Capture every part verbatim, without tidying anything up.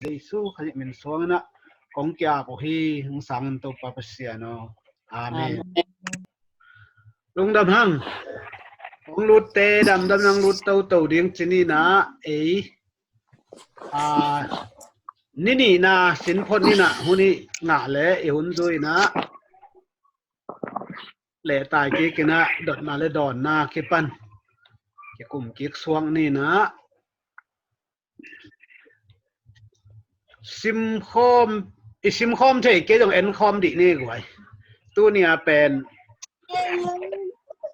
Jesu Khazih min suang in ah kong ki-ap uh hi. Hong sang in Topa Pasian aw. Amen. Amen. Lungdam hang. Hong lutte damdam in hong lut toto ding ci ni in ah ei, a, ni nihna Sin Phot ni in ah hun i ngah leh i hun zui in ah lehtai kik in ah dotna le dawnna kipan kikum kik suak ni in ah simkhawm, i simkhawm thei kei zong enkhawm dih ni guai. Tuni a pen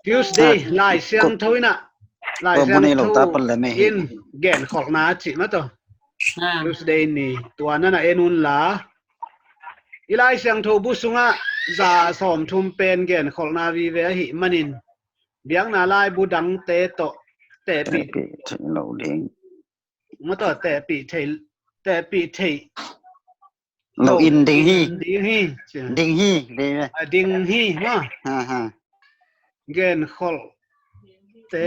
Tuesday, Lai Siangtho in ah, Lai Siangtho in genkholhna cih mah tawh Tuesday ni tua na na en un la, i Lai Siangtho bu sungah za sawmthum pen genkholhna vive ahih manin biakna laibu dangte tawh tehpih theih lo ding. Mah tawh tehpih thei, tehpih thei lo in ding hi. Ding hi. Ding hi. Ding hi. A, ding hi, mah. Ha, ha. Genkholhte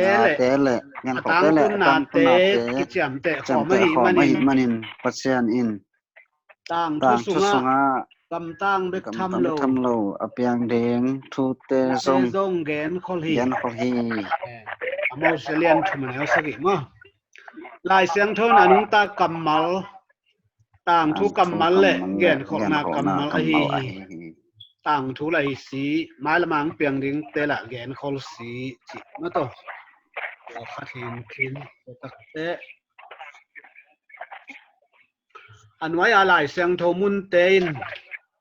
le, a tangtunnate kiciamteh khawm ahih manin Pasian in tangthu sungah gamtang bek tham lo a piang ding thute zong genkholh hi. A Mose lian thum a neu sagih maw. Lai Siangtho in a nungta kammal, tangthu kammal le genkholhna kammal ahi hi. Tangthu lah hi si, mailam a hong piang dingte lah genkholh si cih mah tawh. Tua khat hi in, tua takte a nuai a Lai Siangtho munte in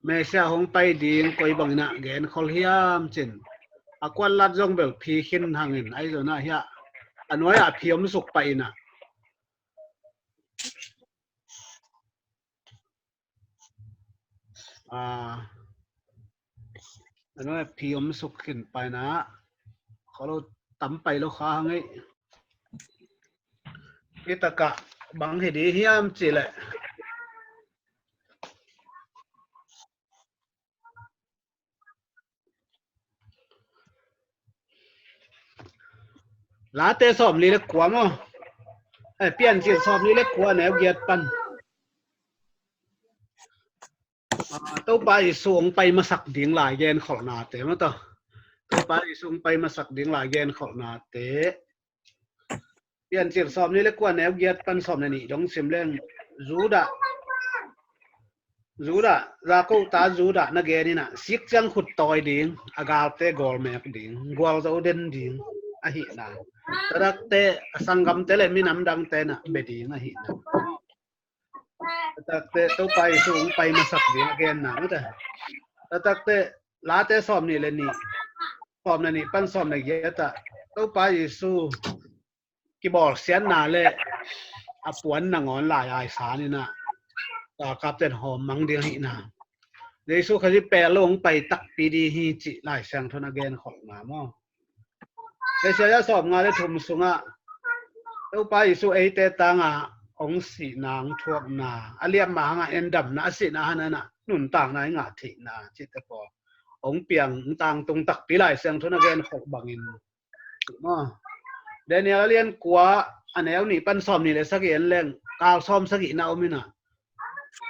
Messiah hong pai ding koi bangin ah genkholh hiam cin a kuatlat zong bel phi khin hangin ahi zongin ah hiah a nuai a phi om suk pah in ah a, a nuai a phi om suk khin pah in ah khollo tam pai lo kha hang ei. Hi takah bang hi dih hiam cih leh Late sawmli le kua maw. Eh, Piancil sawmli le kua neu giat pan. Ah, Topa Jesu hong pai masak ding lai genkholhnate maw tawh. Topa Jesu hong pai masak ding lai genkholhnate. Piancil sawmli le kua neu giat pan sawm le nih dong sim leng Judah, Judah, Jakob ta Judah na gen in ah sik ciang khut tawi ding, a galte gawlmek ding, gualzo den ding ahihna. Tua takte a sanggamte le minam dangte in ah bia ding ahihna. Tua takte Topa Jesu hong pai masak ding a genna mate. Tua takte Late sawmnih le nih, sawm le nih pan sawm le giat ah Topa Jesu kibawlsiatna le a puan nangawn lai aisan in ah galkapten hawm mang ding ahihna. Jesu Khazih pel lo hong pai takpi ding hi cih Lai Siangtho in a genkholhna maw. Isaiah sawmnga le thum sungah Topa Jesu eite tanga hong sihna, hong thuakna, a liamma hangah en damna, a sihna hangah nuntakna i ngah theihna cihte pawl hong piang, hong tangtung takpi Lai Siangtho in a genkholh bangin maw. Daniel a lian kua a neu nih pan sawmnih le sagih en leng kal sawm sagihna om in ah,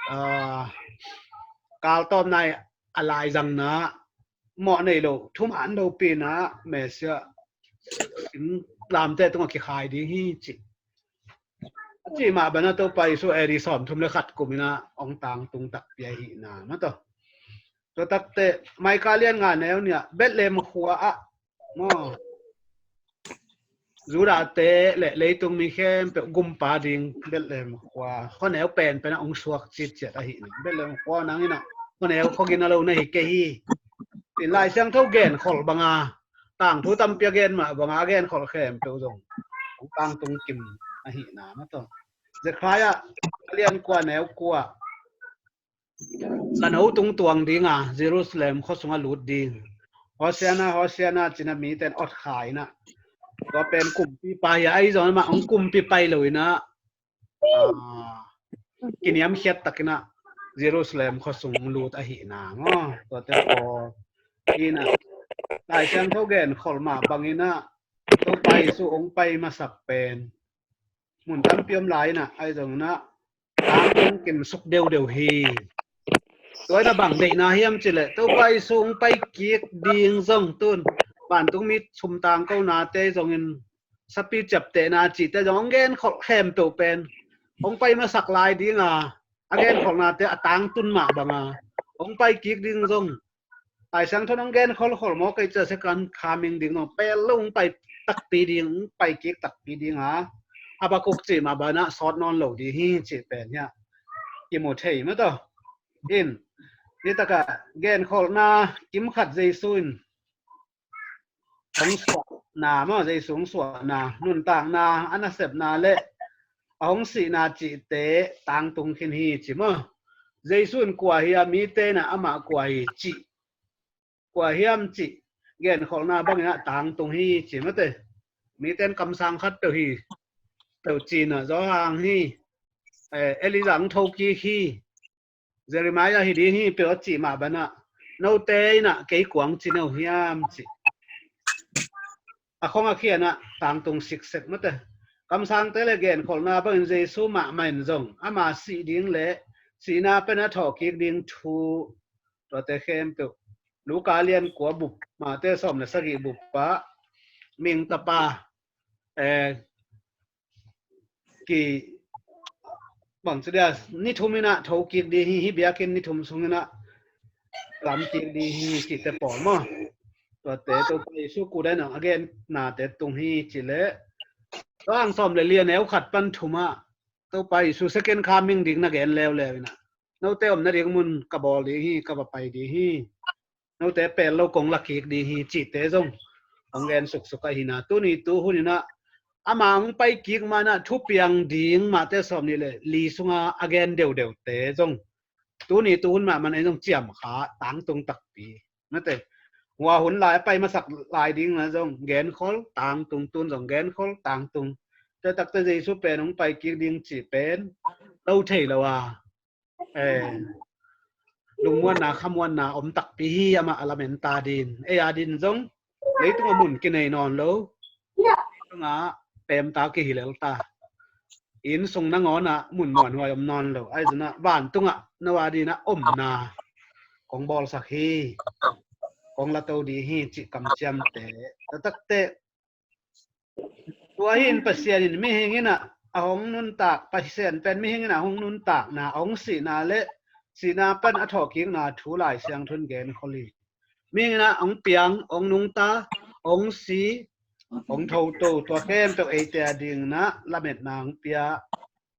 ah, kal tawpna i a laizangna mawh nei lo, thuman lopi in ah Messiah in lamte tungah kikhai ding hi cih. A cih mah bangin ah Topa Jesu A D sawmthum le khat kum in ah hong tangtung takpi ahihna maw tawh. Tua takte Micah lian nga neu nih ah Bethlehem khua ah maw, Judahte le leitung mi khempeuh gumpa ding Bethlehem khua, khuaneu penpen ah hong suak citciat ahihna. Bethlehem khua nang in ah khuaneu khuagina lo na hi kei hi. In Lai Siangtho genkholh banga, tangthu tampi a gen mah banga a genkholh khempeuh zong hong tangtung kim ahihna maw tawh. Zekhariah a lian kua neu kua, ka no tungtuang ding a, Jerusalem khua sungah lut ding. Hosiana, Hosiana ci-in ah mite in awt kha in ah, tua pen kumpipa hi a, ahi zongin amah hong kumpi pai lo in ah, ah, kiniamkhiat takin ah Jerusalem khua sung lut ahihna maw. Tuate pawl in ah Lai Siangtho genkholh mah bangin ah Topa Jesu hong pai masak pen mun tampi om lai in ah, ahi zongin ah tangthu hong kinsuk deuhdeuh hi. Tua in a bang deihna hiam cih leh Topa Jesu hong pai kik ding zong tun vantung mi sum tangkonate zongin sapi ciaptehna cihte zong hong genkholh khempeuh pen hong pai masak lai ding a, a genkholhnate a tangtun mah bang a, hong pai kik ding zong Lai Siangtho in hong genkhol khol maw, kei cia second coming ding zong pel lo hong pai takpi ding, hong pai kik takpi ding a, Habakuk cih mah banah sawt nawn lo ding hi cih pen hiah kimu thei mah tawh. In, nitakah genkholhna kim khat Jesu in hong suahna maw, Jesu hong suahna, nuntakna, a nasepna le a hong sihna cihte tangtung khin hi ci maw. Jesu in kua hi a, mite in a amah kua hi cih, kua hiam cih genkholhna bangin a tangtung hi ci mate. Mite in kamsang khat peuh hi, peuh cina Johan hi, eh, Elijah hong thokik hi, Jeremiah hi ding hi peuh a cih mah banah, note in a kei kua hong ci no hiam cih a khong a khian a tangtung siksek mate. Kamsangte le genkholhna bangin Jesu mahmah in zong ama sih ding le sihna pen a thawhkik ding thu, tuate khempeuh Luka lian kua bup, Mate sawm le sagih bup ah ming tapa, eh, ki bang ci dia, ni thum in a thokik ding hi, hih biakinn ni thum sung in a lamkik ding hi cihte pawl maw. Tuate Topa Jesu kua dan a gennate tung hi cih leh, Johan sawm le li a neu khat pan thum ah Topa Jesu second coming ding na gen leuleu in a, note omna ding mun ka bawl ding hi, ka va pai ding hi, note pel lo kong lakik ding hi cihte zong hong gen suksuk ahi na, tuni tuhun in a ama hong pai kik ma in a thupiang ding Mate sawm nih le li sunga a gen deuhdeuhte zong tuni tuhun mahmah in ei zong ciamkha tangtung takpi. Mate, hua hun lai a pai masak lai ding na zong genkhol tangtung, tun zong genkhol tangtung. Tua takte Jesu pen hong pai kik ding cih pen lo thei lo a, eh, lungmuanna, khamuanna om takpi hi, amah a lamen ta din. Ei a din zong leitung a mun kinei nawn lo, leitung a pemta kihi lel ta. Inn sung nangawn a mun muanhuai om nawn lo. Ahi zong a vantung ah no a din a omna kong bawlsak hi, kong lato ding hi cih kamciamte. Tua takte tua hi in Pasian in mihing in a, a hong nuntak, Pasian pen mihing in a hong nuntakna, a hong sihna le sihna pan a thawhkikna thu Lai Siangtho in genkhol hi. Mihing in a hong piang, hong nungta, hong si, hong thoto, tua khempeuh eite a ding in a lametna hong pia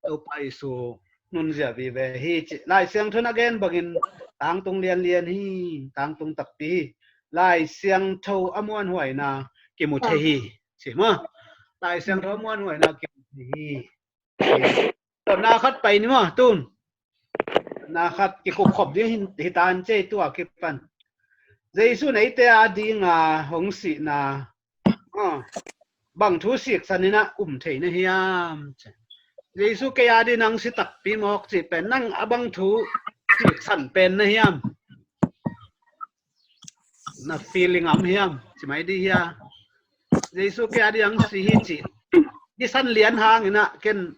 Topa Jesu nunzia vive hi ci. Lai Siangtho in a gen bangin tangtung lianlian hi, tangtung takpi hi. Lai Siangtho a muanhuaina kimu thei hi ci maw. Lai Siangtho a muanhuaina kimu thei hi. Tua na khat pai ni maw, tun. Na khat kikupkhop ding hi, hi tan cei tua kipan. Jesu in eite a dinga hong sihna, ah, bang thu siksan in a um thei na hiam? Jesu kei a ding hong si takpi mawk cih pen nang a bang thu siksan pen na hiam? Na feeling a om hiam? Ci mai di hia. Jesu kei a ding hong si hi ci. Hi san lian hang in a ken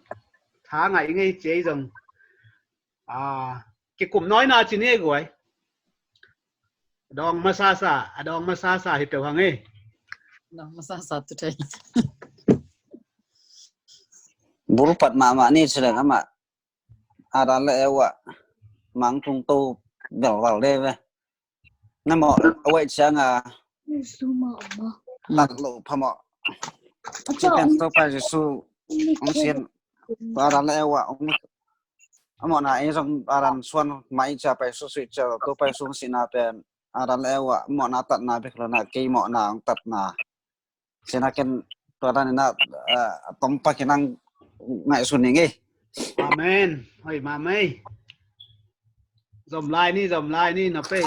tha ngai ngei ci ei zong. Ah, kikum nawi na ci ni ei guai. Dawng masasa, a dawng masasa hi peuh hang ei. Dawng masasa tu thei. Bul pat mahmah ni ci leng amah Adam le Eva mangtung to belval de ve. Na mawh a waih ciang a tat loh phamawh ci pen Topa Jesu hong sin, Adam le Eva hong a mawhna ei zong Adam suan mah i cia pai susuih cia Topa Jesu hong sihna pen Adam le Eva mawhna tatna bek lo na, kei mawhna hong tatna. Sina ken tua dan ina, ah, tong pakin ang ngaihsun ning ei. Amen. Hoi, mamei. Zom lai ni, zom lai ni, na pei.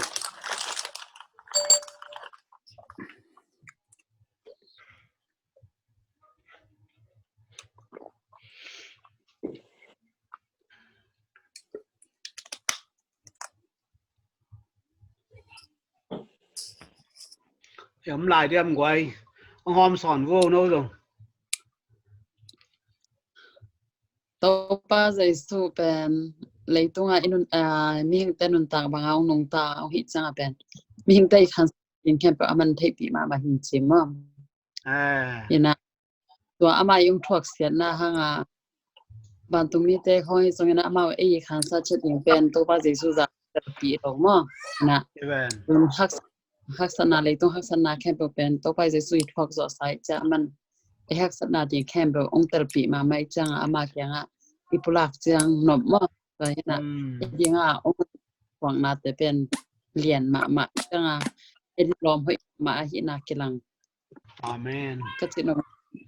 Om lai diam guai. Ong hom son vo no zong. Topa Jesu pen leitunga i nun, ah, mihingte nuntak banga hong nungta hong hih cianga pen mihingte i khansa ding khempeuh aman theihpih mahmah hi ci maw? Ina, tua ama i hong thuaksiatna hanga vantung mite khawng hi zongin amau ei i khansa ciat ding pen Topa Jesu zahtakpih lo maw? Ina, haksatna, leitung haksatna khempeuh pen Topa Jesu i thuak zawhsa i ciang aman ei haksatna ding khempeuh hong telpih mahmah i cianga ama kianga i pulak ciang nop maw? Tua hina i dinga hong thuaknate pen lian mahmah i cianga ei lawm hoih mahmah ahihna kilang. Amen. Ka cihnop,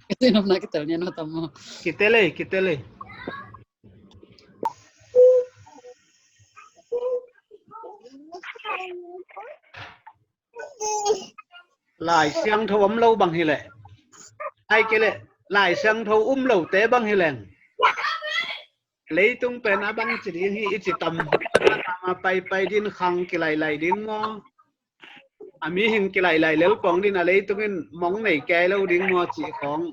ka cihnopna kitel nia no tam maw? Kitel ei, kitel ei. Lai Siangtho om lo bang hileh, ai kei leh Lai Siangtho um lote bang hileng, leitung pen a bang ci ding hi i ci tam. A paipai din khang kilailai din maw? A mihing kilailai lel pong din a leitung in mong nei kei lo ding maw cih khawng.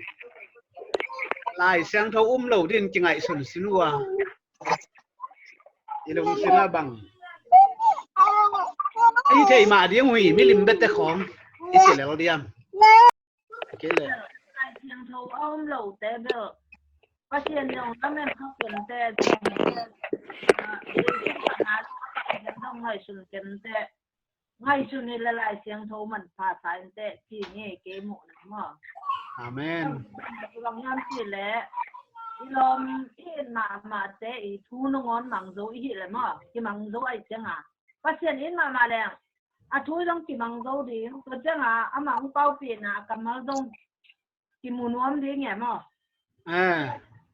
Lai Siangtho um lo din kingaihsun sin uh a, i lungsim a bang a hi thei mah ding uh hi, milim bete khawng i ci lel diam? Kei le Lai Siangtho a um lote bel Pasian zong lamen kha kente zong, ah, Jesu zong ngaihsun kente. Ngaihsun hi le Lai Siangtho manpha sa inteh ci nge kei muhna maw? Amen. Bang hiam cih leh i lawm i it mahmahte i thu nangawn mang zo i hih leh maw, kimang zo ahih cianga Pasian i it mahmah leng a thu i zong kimang zo ding. Tua cianga amah hong paupihna a kammal zong kimu nuam ding e maw?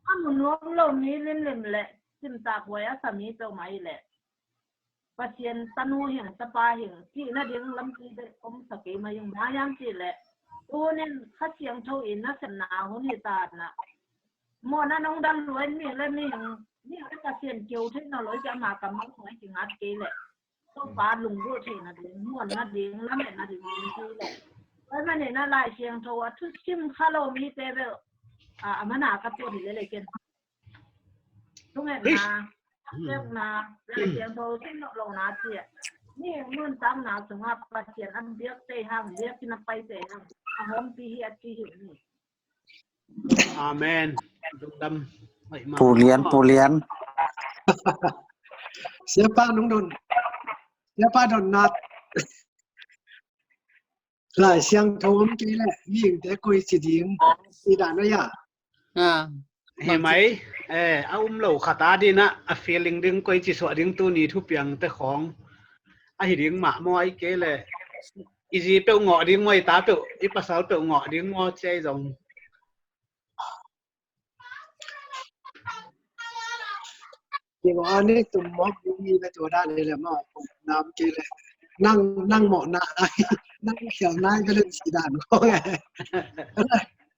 A mu nuam lo mi limlim le cimtak huai a sa mi peuhmah i le Pasian tanu hing, tapa hing cih nading lampi bek om sa kei mah hing. Bang hiam cih le tunin Kha Siangtho i nasepna hun hi ta na. Mawhna nong dan luai mi le mi hing, mi hing Pasian keu thei nawn lo i ci ama kammal hong a kingat kei le Topa lunggulh theihna ding, muanna ding, lametna ding ding hi le. Tua manin a Lai Siangtho a thusim kha lo mite bel a, a mana ka tuat hi lele ken. Thungetna, pekna, Lai Siangtho sim lo lona ci a, ni nuntakna sunga Pasian a biak tei hang, biak in a pai tei hang a hawmpi hi a ci hi ni. Amen. Lungdam. Pu Lian, Pu Lian. Siapa nung don. Siapa don nat. Lai Siangtho om kei le mihingte koi ci ding i dan a ya. Hi mai, eh, a um lo khat a dina a feeling ding koi ci suah ding tuni thupiangte khawng a hi ding mah maw, ai kei le i zi peuh ngawh ding maw, i ta peuh, i pasal peuh ngawh ding maw, ci ai zong. Kei maw a ni tum mawk ding mi le tua dan le maw, nam kei le nang, nang mawh na nai, nang khial nai ka lun si dan ko nge.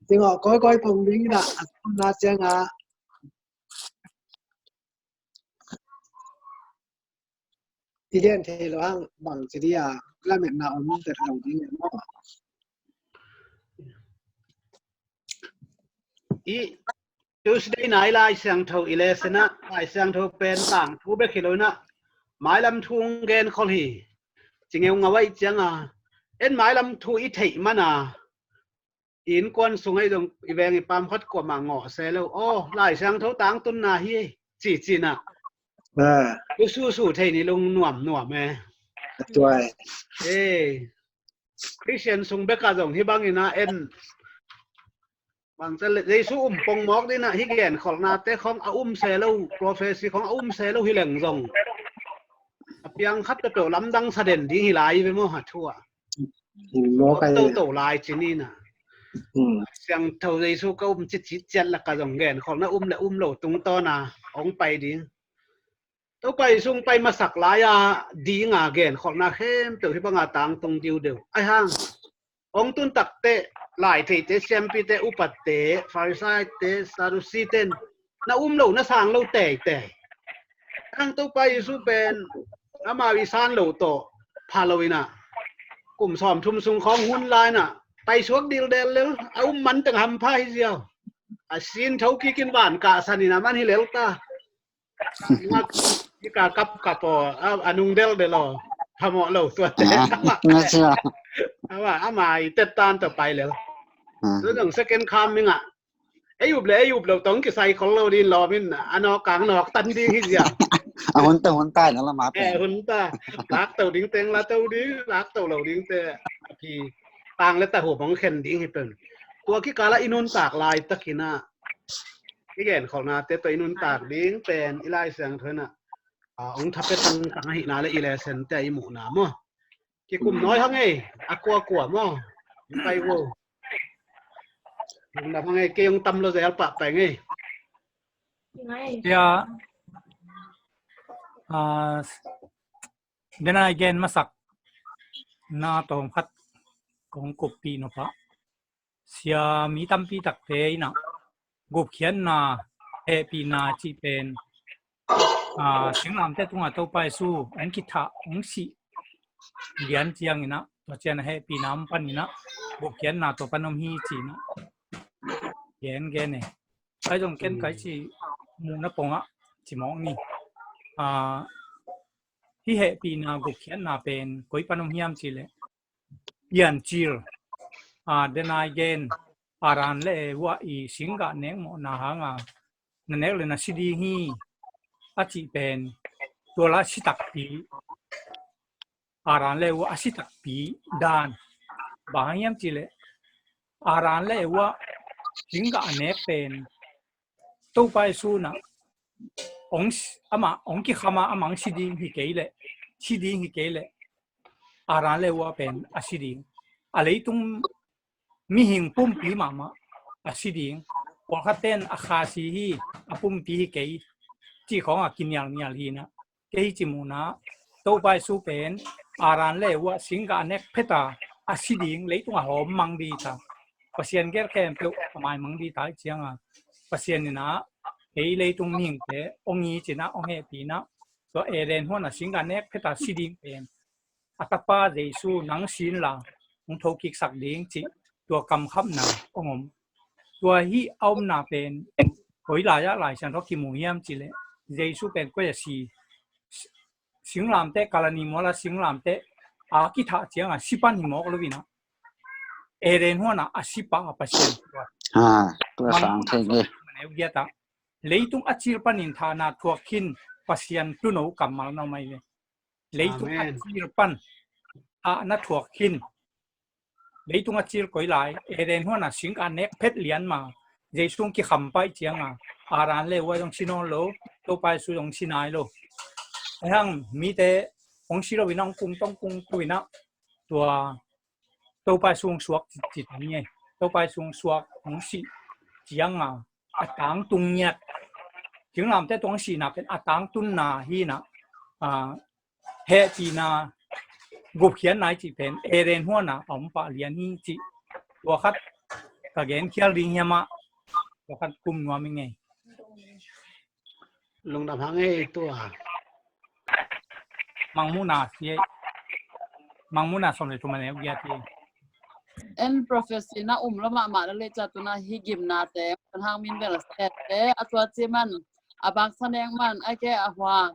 Kei maw koi koi pong ding da a tum na ciang a i lian thei lo hang bang ci dia lametna om tet lo ding e maw? I Tuesday nai Lai Siangtho i lesson ah Lai Siangtho pen tangthu bek hi lo inah mailam thu hong genkhol hi. Ci ngeungau aih cianga en mailam thu i theih mana i innkuan sung ahi zong i veng i pam khat kuamah ngawh se lo. Aw, Lai Siangtho tangtunna hi ei, ci cinah i susu thei ni lung nuamnuam e. Tuai. E, Christian sung bekah zong hi bangin a en bangca le Jesu um pongmawk dinah hi genkholhnate khawng a um se lo, prophecy khawng a um se lo hi leng zong a piang khat peuhpeuh lamdang sa den ding hi lai ve maw, a thu ah. Toto lai ci nina. Siangtho Jesu ka um cicit ciat laka zong genkholhna um le um lo tungtawna hong pai ding. Topa Jesu hong pai masak lai-a dinga genkholhna khempeuh hi banga tangtung diudeu. Aihang hong tun takteh lai theite, siampite, upatte, Pharisaite, Sadusite in na um lo na sang lo teitei. Hang Topa Jesu pen amau i san lo tawh pha lo inah kum sawmthum sung khawng hun lai inah paisuak dildel lel, a um man teng hampha hi ziau. A sin tho kikin van kahsan inah man hi lel ta. Nga Kika kap kap aw, a, a nung del del aw. Hamawh lo tuate. Ah, ama, ama i tet tan tawh pai lel. Ah. Tu nung second coming ah. Ei up le ei up lo tong kisai khol lo din lawm in a nawk kang nawk tan ding hi zia. A hun ta hun ta na la ma pen. Eh, hun ta. Lak to ding teng la to ding, lak to lo ding te. Ki tang le ta hu bang khen ding hi pen. Tua kikala i nuntak lai takin ah. I gen kholnate tawh i nuntak ding pen i Lai Siangtho in ah, ong tha pia tangtang ahihna le i lesson te i muhna maw. Kikum nawi hang ei, a kuakua maw. I pai vo. Lungdam hang ei, kei ong tam lo zel pah pai ngei. Sia, ah, den a i gen masak na tawm khat kong kuppih nop ah. Sia mi tampi takte in ah gupkhiatna, hehpihna cih pen, ah, singlamteh tungah Topa Jesu ong kithah, ong sih lian ciangin ah, tua ciang a hehpihna om panin ah gupkhiatna tua pan om hi ci-in ah gen gen e. Ahi zong ken kai ci muhna pongah ci mawk ni. Ah, hih hehpihna gupkhiatna pen koi pan om hiam cih leh piancil, ah, den a i gen, Adam le Eva i singgah nek mawhna hanga na nek le na si ding hi a cih pen tua la si takpi, Adam le Eva a si takpi dan. Bang hang hiam cih leh Adam le Eva singgah a nek pen Topa Jesu in ah ong s-, amah ong kikham a, amah ong si ding hi kei leh, si ding hi kei leh Adam le Eva pen a si ding. A leitung mihing pumpi mahmah a si ding. Pawlkhat ten a kha si hi, a pumpi hi kei cih khawng a kinialnial hi in ah. Kei hi ci muhna, Topa Jesu pen Adam le Eva singgah a nek phet a, a si ding, leitung a hawm mang ding ta. Pasian gel khempeuh a maimang ding ta i cianga Pasian in ah kei leitung mihingte ong it in ah, ong hehpih in ah, tua Eden huan a singgah nek phet a si ding pen a tapa Jesu nang sin la hong thokiksak ding cih tua kamkhapna ong om. Tua hih a omna pen koi lai ah Lai Siangtho kimu hiam cih leh Jesu pen koi a si, singlamteh, Kalvari mual a singlamteh a kithah cianga si pan hi mawk lo in ah Eden huan a a si pah a Pasian tua. Ah, tua sang thei nge. Leitung a cil panin thahna thuak khin Pasian tuuno kammal na om ahi ve. Leitung a cil pan a na thuak khin. Leitung a cil koi lai, Eden huan a singgah a nek phet lian ma, Jesu kikham pai cianga Adam le Eva zong si nawn lo, Topa Jesu zong si nai lo. Ahi hang mite hong si lo in ah, hong kung tong kung tu in ah, tua Topa Jesu hong suak ci, ci ta ni e. Topa Jesu hong suak, hong sih cianga a tangtung ngiat. Singlamteh tung sihna pen a tangtunna hi in ah, ah, hehpihna gupkhiatna i cih pen Eden huan a a om pah lian hi cih. Tua khat ka gen khial ding hiam ah, tua khat kum nuam i ngei. Lungdam hang ei tua. Mangmuhna si ei. Mangmuhna sawm le thum a neu giat hi. En prophecy na um lo mahmah na le ca tuna hi gimnate kan hang min bel a sette a tua ci man a bak sa neng man a ke a hua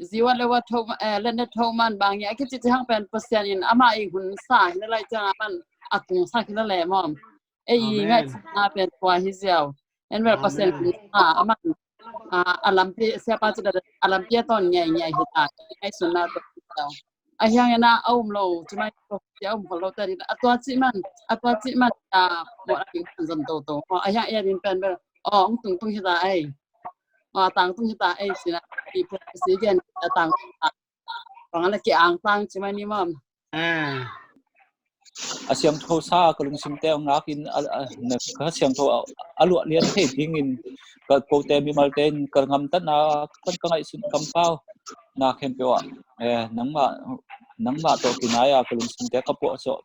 ziwa le wa tho, eh, le ne tho man bang ya ke ci ci hang pen Pasian in ama i hun sa hi na lai ciang a man a kung sa hi na le mom. Ei i ngai na pen tua hi ziau. En bel Pasian in a, a man, a, a lampi, siapa ci da, a lampi a ton ngiai ngiai hi ta, ngai sun na to. A hiang ena a um lo, ci mai to, ci a um khol lo ta di, a tua ci man, a tua ci man, a, mo a ding zon to to. A hiang e din pen bel, o, ong tung tung hi ta ei. O, tang tung hi ta ei, ci na, i pu si gen, a tang tung ta. Bang a la ki ang tang, ci mai ni mom. A siangtho sa ka lungsimte a ngakin a, a, na, ka siangtho a, a luah lian thei dingin ka kote mimalte in ka ngamtatna pan ka ngaihsun kampau na khempeuh ah, eh, nangmah, nangmah tawh kinai a ka lungsimte ka puahzawh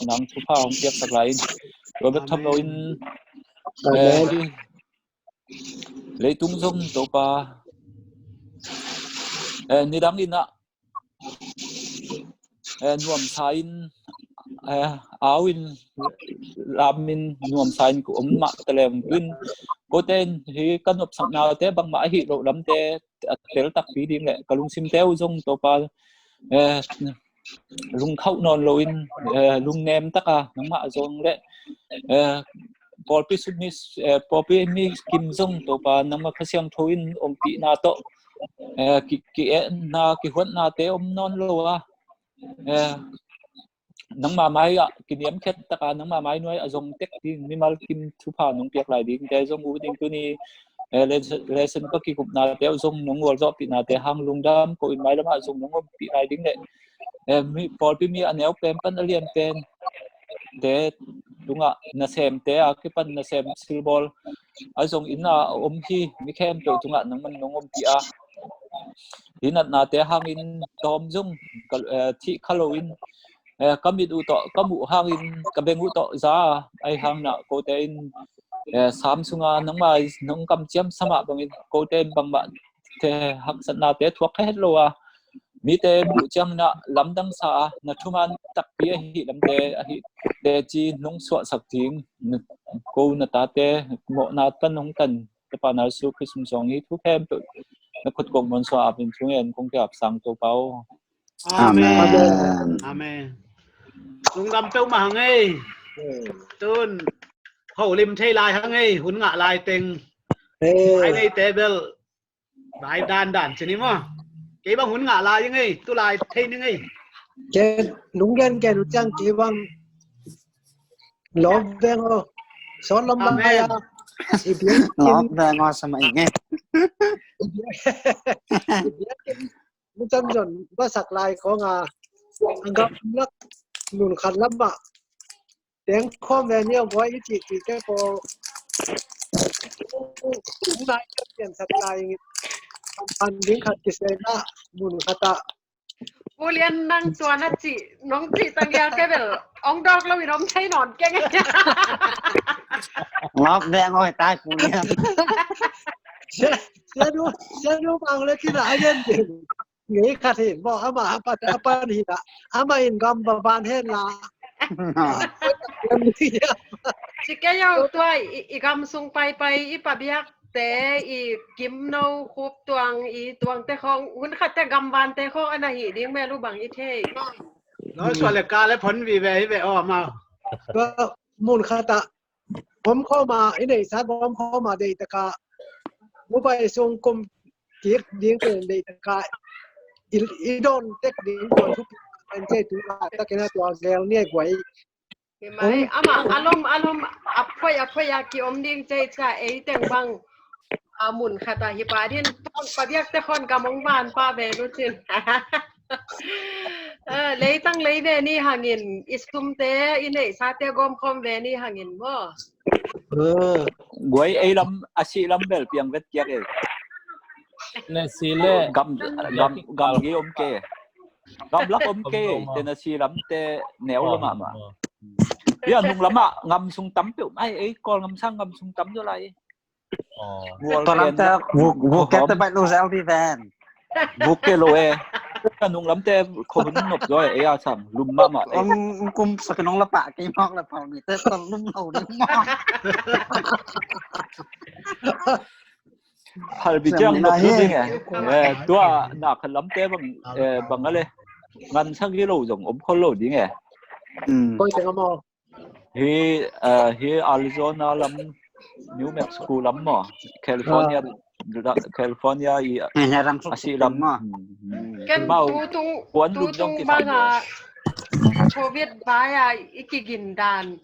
nang thupha hong piaksak lai in tua bek tham loin, eh, leitung zong Topa, eh, nidang in ah, eh, nuamsa in, eh, au in, lam in, nuamsa in ka om mah ta leng in, Kote in hih ka nopsaknate bangmah ahih loh lamte a tel takpi ding le ka lungsimte uh zong Topa, eh, lungkhauh nawn loin, eh, lungnem taka nangmah zong le, eh, pawlpi sutmi, eh, pawlpi mi kim zong Topa nangmah Kha Siangtho in ompihna tawh, eh, ki, ki-etna kihuatnate om nawn lo a, eh, nangmah mai-ah kiniamkhiat taka nangmah mai nuai a zong tek ding mimal kim thupha nong piak lai dingte zong uh ding tuni, eh, lesson, lesson ka kikupnate uh zong nong gualzawhpihnate hang lungdam ko in mailamah zong nong ompih lai ding le, eh, mi, pawlpi mi a neu pen pan a lian pen te tungah nasemte a kipan nasem silbawl a zong inn a om hi mi khempeuh tungah nangman nong ompih a, hih natnate hangin tawm zong ka, eh, thih kha loin, eh, ka mit uh tawh ka muh hangin ka beng uh tawh za a, ahi hangin ah kote in, eh, Sam sunga nangmah nong kamciam sa mah bangin kote in bangmah te haksatnate thuak kha het lo a, mite muh ciangin ah lamdang sa a, na thuman takpi ahi lamte ahi teci nong suahsak ding, ko na tate mawhna tan hong tan Tapa na Jesu Khrist min suang hi thu khempeuh na khut kong mon suah apin thu ngen kong kiap sang Topa aw. Amen. Amen. Lungdam peuhmah hang ei. Tun holim thei lai hang ei, hun ngah lai teng. Ai nei te bel bai dandan ci ni maw. Kei bang hun ngah lai ing ei, tu lai thei ning ei. Kei lunggen kei nu ciang kei bang lawm veng aw. Sawn lam lam mai a. Lawm veng aw sa mah ing ei. Mucan zon basak lai khong a, a gamlak nun khat lam ah teng khawm ve ni a guai i cih cih te ko. Nai ka pian sak lai in an ding khat kisena mun khat ah. Ulian nang tua na cih nong cih tang ya ke bel ong dawk lo in om thei nawn keng. Ngawk deng oi tai Ulian. Sia, sia nu, sia nu bang le kina a gen ding. Ngei khat hi maw, ama a pan, a pan hi ta, ama in gam va van hen la. Ci kei yo tua i, i gam sung paipai i pabiakte i kim no khup tuang i tuangte khong hun khat te gam vante khong ana hi ding me lu bang i thei. Lo sua le ka le phon vi ve hi ve aw ama. Mun khat ah om khawm a, i neihsa gawm khawm a deih taka mobile sung kum kik ding pen deih taka i, i dawn tek ding tua thupi pen cei tu a takin a tua gel ni a guai. Hi mai, ama alom alom a phoi a phoi a ki om ding cei ca ei teng bang a mun khat a hi pa din tong pabiak te khon ka mong van pa ve lu cin. Eh, leitang lei ve ni hangin i sumte i neihsate gawm khawm ve ni hangin maw? Guai ei lam a si lam bel piang vet kiak ei. Ne si le gam gam gam gi om ke. Gam lak om ke te na si lam te neu lo mahmah. Bia nung lamah ngam sung tam peuh mai ei Kawl ngam sang ngam sung tam zo lai. Tua lamte vuk vuk kep te baih lo zel di ven. Vuk ke lo e. Ka nung lamte kho hun nop zo e a sang lum mahmah e. Om kum sa ka nong la pah kei mawk la pal mi te tua lum lo ding mawk. Pal bi ciang nop lo ding e. Tua na kha lamte bang bang a le ngan sang hi lo zong om khol lo ding e. Koi teng a maw? Hi, ah, hi Arizona lam, New Mexico lam maw, California, California i a si lam maw. Ken tu tung, tu tung bang a Covid vai a i kigin dan.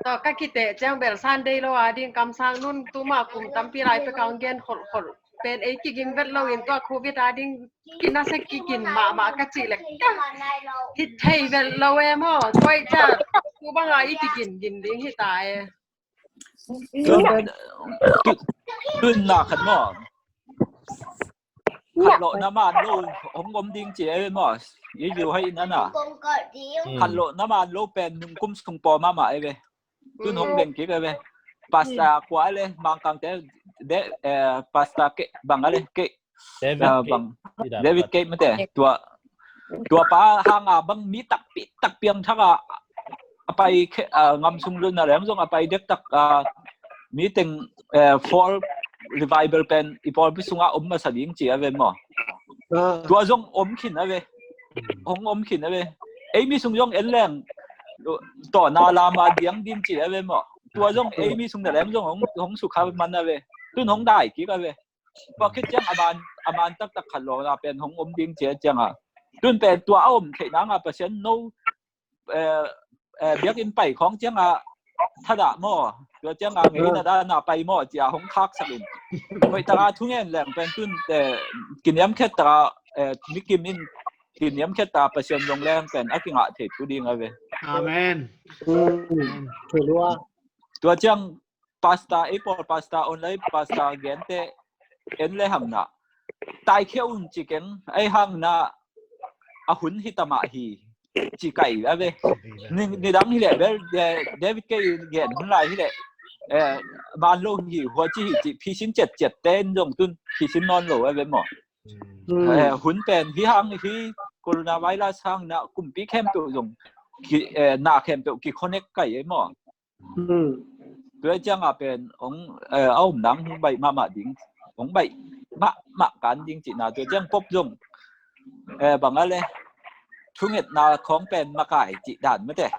Tua ka kite ciang bel Sunday lo a ding kamsang nun tuma kum tampi lai pe kang gen khol khol. Pen ei kiging vet lo in tua Covid a ding kinasa kigin mahmah ka cih lek ka hi thei vet lo e maw? Tua i ca tu banga i kigin gin ding hi ta e. Tun na khat maw? Khat lawh na man lo hong om ding ci e maw? I liu hai in ana. Khat lawh na man lo pen nung kum sung paw mahmah e ve. Tun hong beng kik a ve. Pasta kua a le Mangkangte de, eh, pasta ke bang a le ke, eh, bang David ke mate tua, tua pa hanga bang mi takpi takpi ang thak a, a pai ke, ah, ngam sung lun na leng zong a pai dek tak, ah, meeting, eh, fall revival pen i pawlpi sungah om masa ding ci a ve maw. Tua zong om khin a ve. Hong om khin a ve. Eimi sung zong en leng tawna lama diang din ci a ve maw. Tua zong eimi sung na lem zong hong, hong sukha man a ve. Tun hong dai kik a ve. Tua khit ciang a man, a man taktak khat lawna pen hong om ding ci a cianga. Tun pen tua a om theih nanga Pasian no, eh, eh, biakinn pai khawng cianga thadah maw. Tua cianga ngei na dana pai maw cia hong khaksak in. Hoih taka thungen leng pen tun, eh, kiniamkhiat taka, eh, mikim in kiniamkhiat taka Pasian zong leng pen a kingah thei thu ding a ve. Amen. Tua ciang pastor, ei pawl pastor, online pastor gente en le hang na taikhia un ci keng, ei hang na a hun hi tamah hi ci kai a ve. Ni, nidang hi leh bel, eh, David kei gen hun lai hi leh, eh, man lo hi, hua ci hi ci phisin ciatciat ten zong tun phisin nawn lo a ve maw. Eh, hun pen hi hang hi coronavirus hang na kumpi khempeuh zong ki, eh, na khempeuh ki connect kai e maw. Tua cianga pen hong, eh, a om nang hong baih mahmah ding, hong baih mahmah kan ding cihna. Tua ciang pop zong, eh, bang a le thungetna khawng pen makai cih dan mate.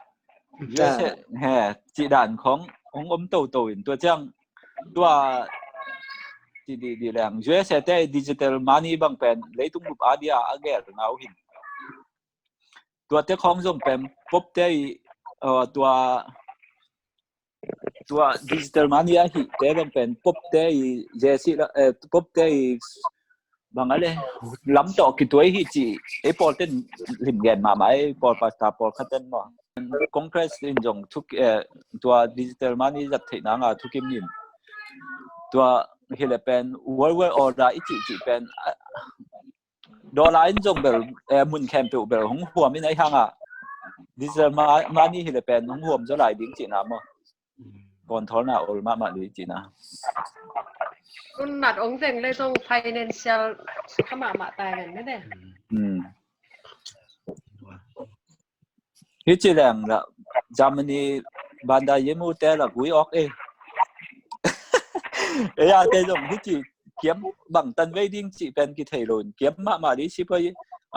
He, cih dan khawng hong om toto in tua ciang tua ci di di leng U S A te digital money bang pen leitung bup a dia a gel ngau hin. Tua te khawng zong pen pop te i, uh, tua tua digital money a hi te bang pen pop te i jesi la, eh, pop te i bang a le lam tawh kituai hi ci ei pawl ten lim gen mahmah ei pawl pastor pawl khat ten maw. Congress in zong thuk, eh, tua digital money zat theih nanga thukim in tua hi le pen world world order i cih cih pen, ah, dollar in zong bel, eh, mun khempeuh bel hong huam in ei hanga digital ma-, money hi le pen hong huam zaw lai ding cihna maw. Control na ol mahmah ding cihna. Kun nat ong teng le zong financial kha mahmah tai ven ne de. Hi ci leng la Germany banda yemu te la gui ok e. E ya te zong hi ci kiam bang tan vei ding ci pen ki thei lo in kiam mahmah ding si poi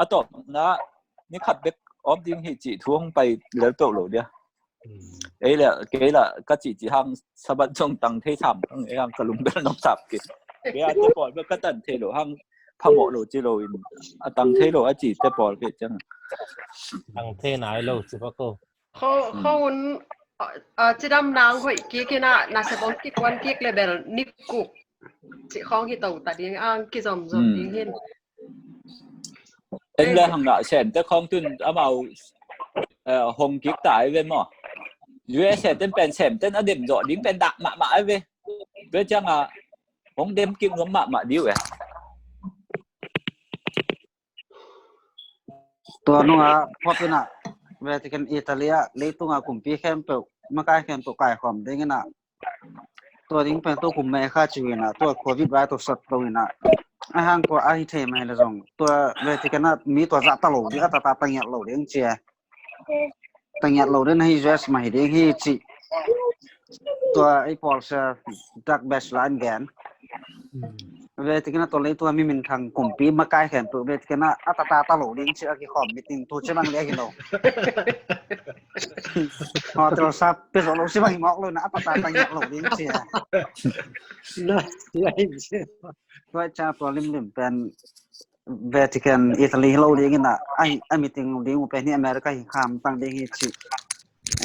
a tawp na ni khat bek om ding hi ci thu hong pai lel to lo dia. Ei le kei la ka ci ci hang Sabat zong tang thei sam hang ei hang ka lung bel nop sap ki. Kei a te pawl bek ka tan thei lo hang phamawh lo ci lo in a tang thei lo a ci te pawl kei ciang. Tang thei nai lo ci ba ko. Kho, kho un, a, a, cidam nang hoih kik in a, na se bong kik wan kik le bel ni kuk. Ci khong hi to ta ding ang ki zom zom ding hin. En le hang na sem te khong tun amau, eh, hong kik ta ai ve maw. U S A ten pen sem ten a dem zo ding pen dak mahmah ai ve. Ve ciang a hong dem kik nuam mahmah diu e. Tua nunga pop in a Vatican Italy a leitunga kumpi khempeuh makai khempeuh kaikhawm ding in a tua ding pen tua kum me kha ci in a tua covid vai tua sat lo in a a hang tua a hi thei mai le zong tua Vatican a mi tua zah ta lo ding a ta ta ta ngiat lo ding ci a ta ngiat lo ding hi U S mah hi ding hi ci. Tua ei pawl sia Doug Batchelor in gen. Vatican a tua lei tua mi minthang kumpi makai khempeuh Vatican a a ta ta ta lo ding ci a kikhawm meeting tu ci bang le hi lo. Hotel sap pe zo lo ci bang hi mawk lo na a ta ta ta ngiat lo ding ci a. Tua ca tua limlim pen Vatican Italy hi lo ding in a a meeting ding uh pen hi America hi kham tang ding hi ci.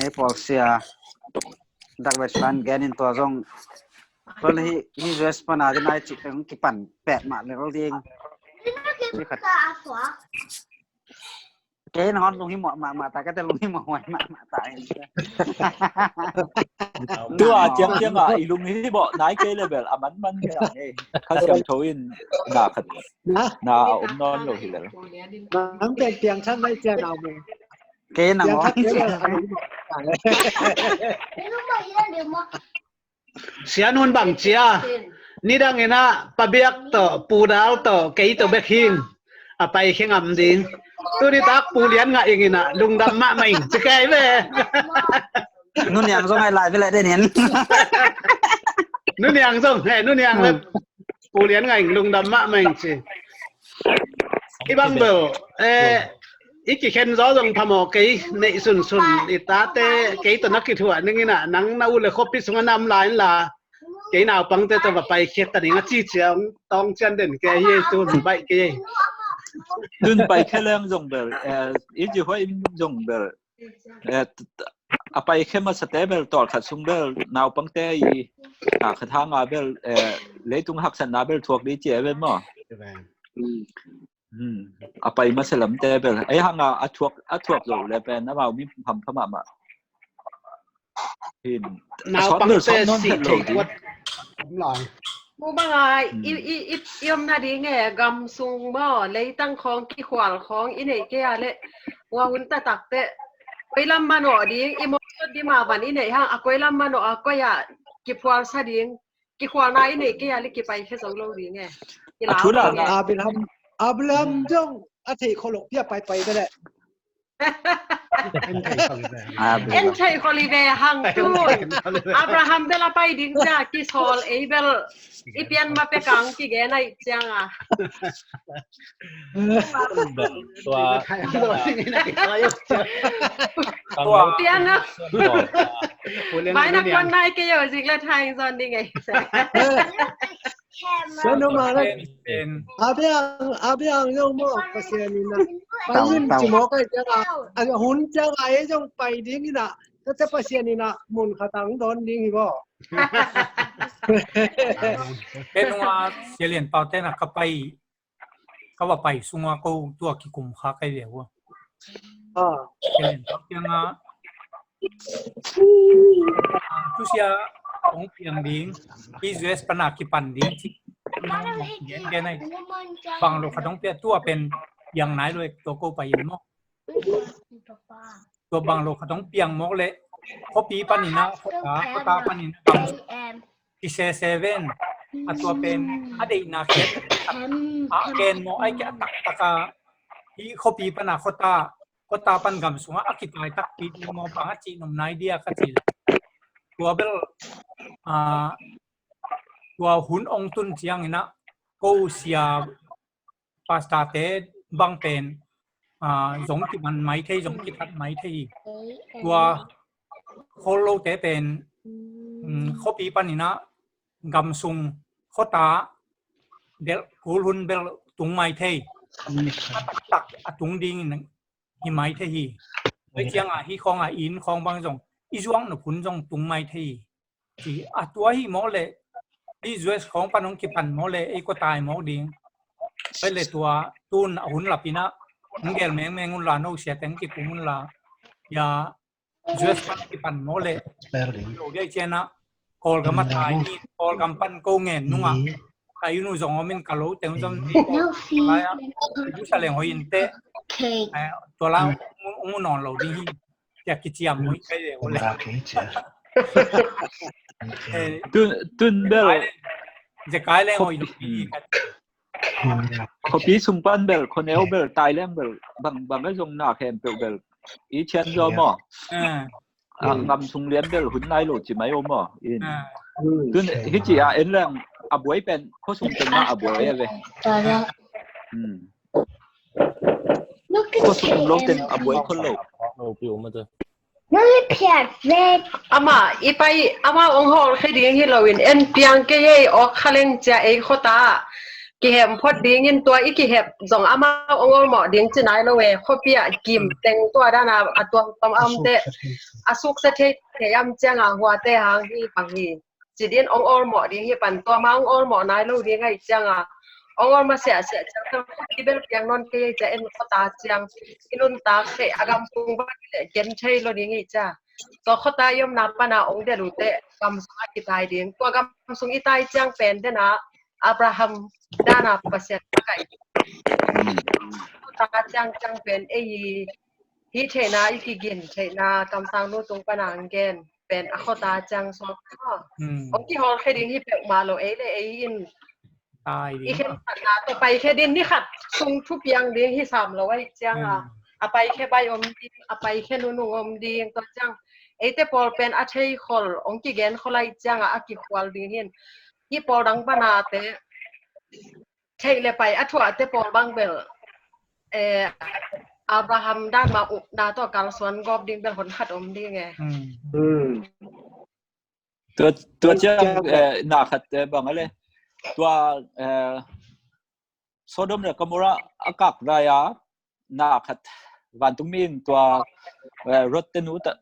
Ei pawl sia Doug Batchelor in gen in tua zong tua le hi hi U S pan a ding ai ci peng kipan pet mah le lo ding. Kei nangawn lung hi mawh mahmah ta ka te lung hi mawh huai mahmah ta. Tua ciang ciang a i lung hi mawh nai kei le bel a man man kei a ngei. Kha Siangtho in na khat na a om nawn lo hi le. Nang teng piang chan mai cia nau mu. Kei nangawn. Sian hun bang cia nidang in a pabiak tawh pudal tawh kei tawh bek hin a pai khe ngam ding. Tuni tak pu lian ngah ing in a lungdam mahmah ing ci kei ve. Nuniang zong ai lai ve le den hin. Nu Niang zong, eh, Nu Niang le Pu Lian Ngaih lungdam mahmah ing ci. I bang bel, eh, i kikhen zaw zong phamawh kei, neih sunsun i tate kei tawh na kithuah ning in ah, nang na u le khuapi sungah na om lai inla, kei naupangte tawh va paikhiat ta ning a ci ciang tawng cian den kei hi ei, tun baih kei ei. Tun paikhia leng zong bel, eh, i ci huai in zong bel, eh, t-, t-, a paikhia masate bel tawlkhat sung bel naupangte i a khat hanga bel, eh, leitung haksatna bel thuak dih ci a ven maw? Hmm. A pai masa lamte bel ei hanga a thuak, a thuak zo le pen amau mi hampha mahmah. Hin, a sawt bel sawt naupangte nawn si het lo thei ding. Kuat om lai. Mu banga i, i, i, i omna ding e, gam sung maw, leitang khawng, kikhual khawng i neih kei a le, hua hun taktakte koi lam manawh ding, i mawh sawt ding mah van i neih hang, a koi lam manawh a koi ah kiphualsa ding, kikhualna i neih kei a le kipaikhia zo lo ding e. A thu la na. Abraham, Abraham zong a theih khol lo pi a paipai ve le. En thei khol i ve hang tun. Abraham bel a pai ding cia kisawl ei bel i pian ma pe kang kigen aih cianga. Tua. Tua. Pian a. Mai na kuan nai kei o zik le thai zon ding ei. Sen no ma la. Abiang, abiang zong maw Pasian in a. Pai in ci mawk ai cianga, a hun cianga ei zong pai ding in a, tate Pasian in a mun khat ang dawn ding hi maw. Pen nunga Sia Lian Pau ten a ka pai, ka va pai sunga ko tua kikum kha kai ve ua. Ah. Sia Lian Pau cianga, ah, tusia hong piang ding, i U S pana kipan ding ci. Gen gen ai. Bang lo khat hong pia tua pen piang nai lo ek tua ko pai in maw. Tua bang lo khat hong piang mawk le khuapi panin a, khuata, khuata panin a bang kisese ven. A tua pen a deihna khiat a gen mawk ai kia a taktak a hi khuapi pana khuata, khuata pan gam sunga a kitai takpi ding maw bang a cih nop nai dia ka ci. Tua bel, ah, tua hun ong tun ciangin a ko sia pastor te bang pen, ah, zong kiman mai thei, zong kithat mai thei. Tua khol lote pen, mm, khuapi panin a gam sung khuata bel kul hun bel tung mai thei. A taktak a tung dingin hi mai thei hi. Tua cianga hi khawnga inn khawng bang zong i zuak nop hun zong tung mai thei hi. Ci a tua hi mawk le i U S khawng pan hong kipan mawk le ei kua tai mawk ding. Pai le tua tun a hun lapin a hong gel mengmeng unla no sia teng kikum unla. Ya U S pan kipan mawk le lo dia ciana Kawlgam a tai ni, Kawlgam pan ko ngen nunga ka inu zong omin ka lo teng zong ni ko lai a du sa leng hoi in te. Tua lai ung mu nawn lo ding hi. Tia kiciam mui kai le ule. Tun, tun bel. Zekai leng hoi lo. Khuapi sung pan bel, khuaneu bel, tai leng bel, bang, bang a zong na khempeuh bel i cian zaw maw? Ah, ngam sung lian bel hun nai lo ci mai o maw? In. Tun hi ci a en leng a buai pen khua sung teng a buai a ve. Khua sung lo teng a buai khol lo. Ama i pai, ama ong hawl khe ding hi loin en piang kei ei awk kha leng cia ei khuata kihep phot dingin tua i kihep zong ama ong olmawh ding ci nai lo e. Khuapi ah kim teng tua dana a tuang pam a omte a sukse thei thei am cianga huate hang hi pang hi. Ci din ong olmawh ding hi pan tua ma ong olmawh nai lo ding aih cianga ong olmawh siahsiah ciang tang khuapi bel piang nawn kei ei cia en khuata ciang i nuntak thei a gam sung bang le gen thei lo ding hi cia. Tua khuata i omna pana ong del ute gam sung a kitai ding. Tua gam sung i tai ciang pen dena Abraham dana Pasian a kai. Khuata ciang ciang pen ei hi theihna i kigin theihna kamsang nu tung pana ang gen pen a khuata ciang suak. Ong kihawl khe ding hi peuhmah lo ei le ei in. I khen khatna tawh pai khe din ni khat sung thu piang ding hi sam lo aih cianga a pai khe bai om ding, a pai khe nunung om ding tua ciang Eite pawl pen a thei khol, ong kigen khol ai cianga a kikhual ding hin. Hi pawl dang pana te, thei le pai a thuah te pawl bang bel. Eh, Abraham dan ma upna to kalsuan gop ding bel hon khat om ding e. Hmm. Hmm. Tua, tua ciang, eh, na khat, eh, bang a le. Tua, eh, Sodom le Gomorrah a kak lai a, na khat vantung mi in tua, eh, Lot te nu ta,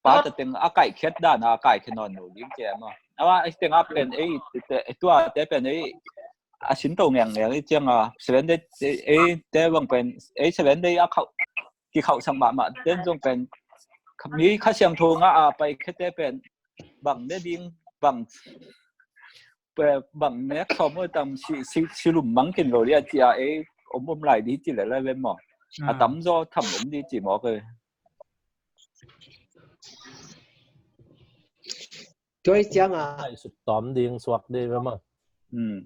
pa ta teng a kaikhiat dan a kaikhia nawn lo ding ci a maw. Ama, ei teng a pen, ei, te, tua te pen, ei, a sin to ngeng ngeng, ei ciang a, Seven Day, ei, ei te bang pen, ei Seven Day a khauh, kikhauhsak mahmah, ten zong pen, mi Kha Siangtho ngah a pai khia te pen, bang ne ding, bang, pe-, bang nek sawm oi tam si, si, si lum mang kin lo dia ci a, ei, om om lai di ci le lai ve maw. A tam zaw tham om di ci maw ke. Tua ciang a. Ai sut tom ding suak di ve maw. Hmm.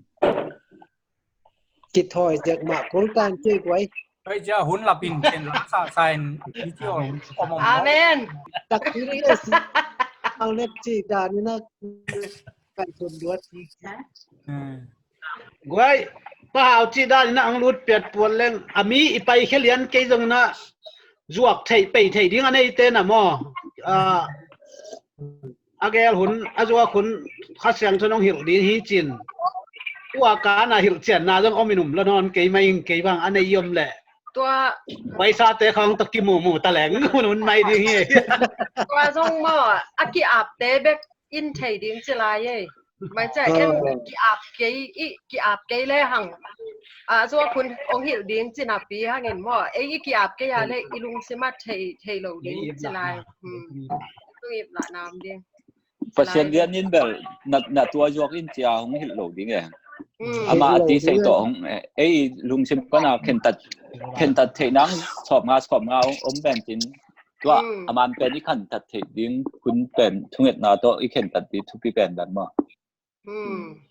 Kithawi zek mah kul tan ci guai. Tua ciang hun lap in ken la sa sa in i ci ol om om. Amen. Tak kiri es. Ang nek ci dan na kan tun duat. Hmm. Guai, Pa Hau ci dan na ang lut piat puan leng. A mi i pai khia lian kei zong na zuak thei, pai thei ding a nei te na maw. Ah, a gel hun, a zuak hun, Kha Siangtho nong hilh ding hi cin. Tua ka na hilh cian na zong om in um lo nawn kei mai ing kei bang a nei om le. Tua. Paisa te khong to kimu mu ta leng hun hun mai ding hi. Tua zong maw, a ki-ap te bek in thei ding ci lai e. Mai cia en ki-ap kei, i ki-ap kei le hang. A, zuak hun ong hilh ding ci napi hangin maw. Ei i ki-ap kei a le i lungsim a thei, thei lo ding ci lai. Hmm. Tung ip la nam ding. Pasian lian in bel na, na tua zuak in cia hong hilh lo ding e. Hmm. Ama a ti sei tawh hong, eh, ei lungsim pana khentat, khentat theih nang sawm nga, sawm nga om pen cin. Tua, hmm, a man pen i khentat theih ding, kun pen thungetna tawh i khentat ding thupi pen dan maw. Hmm.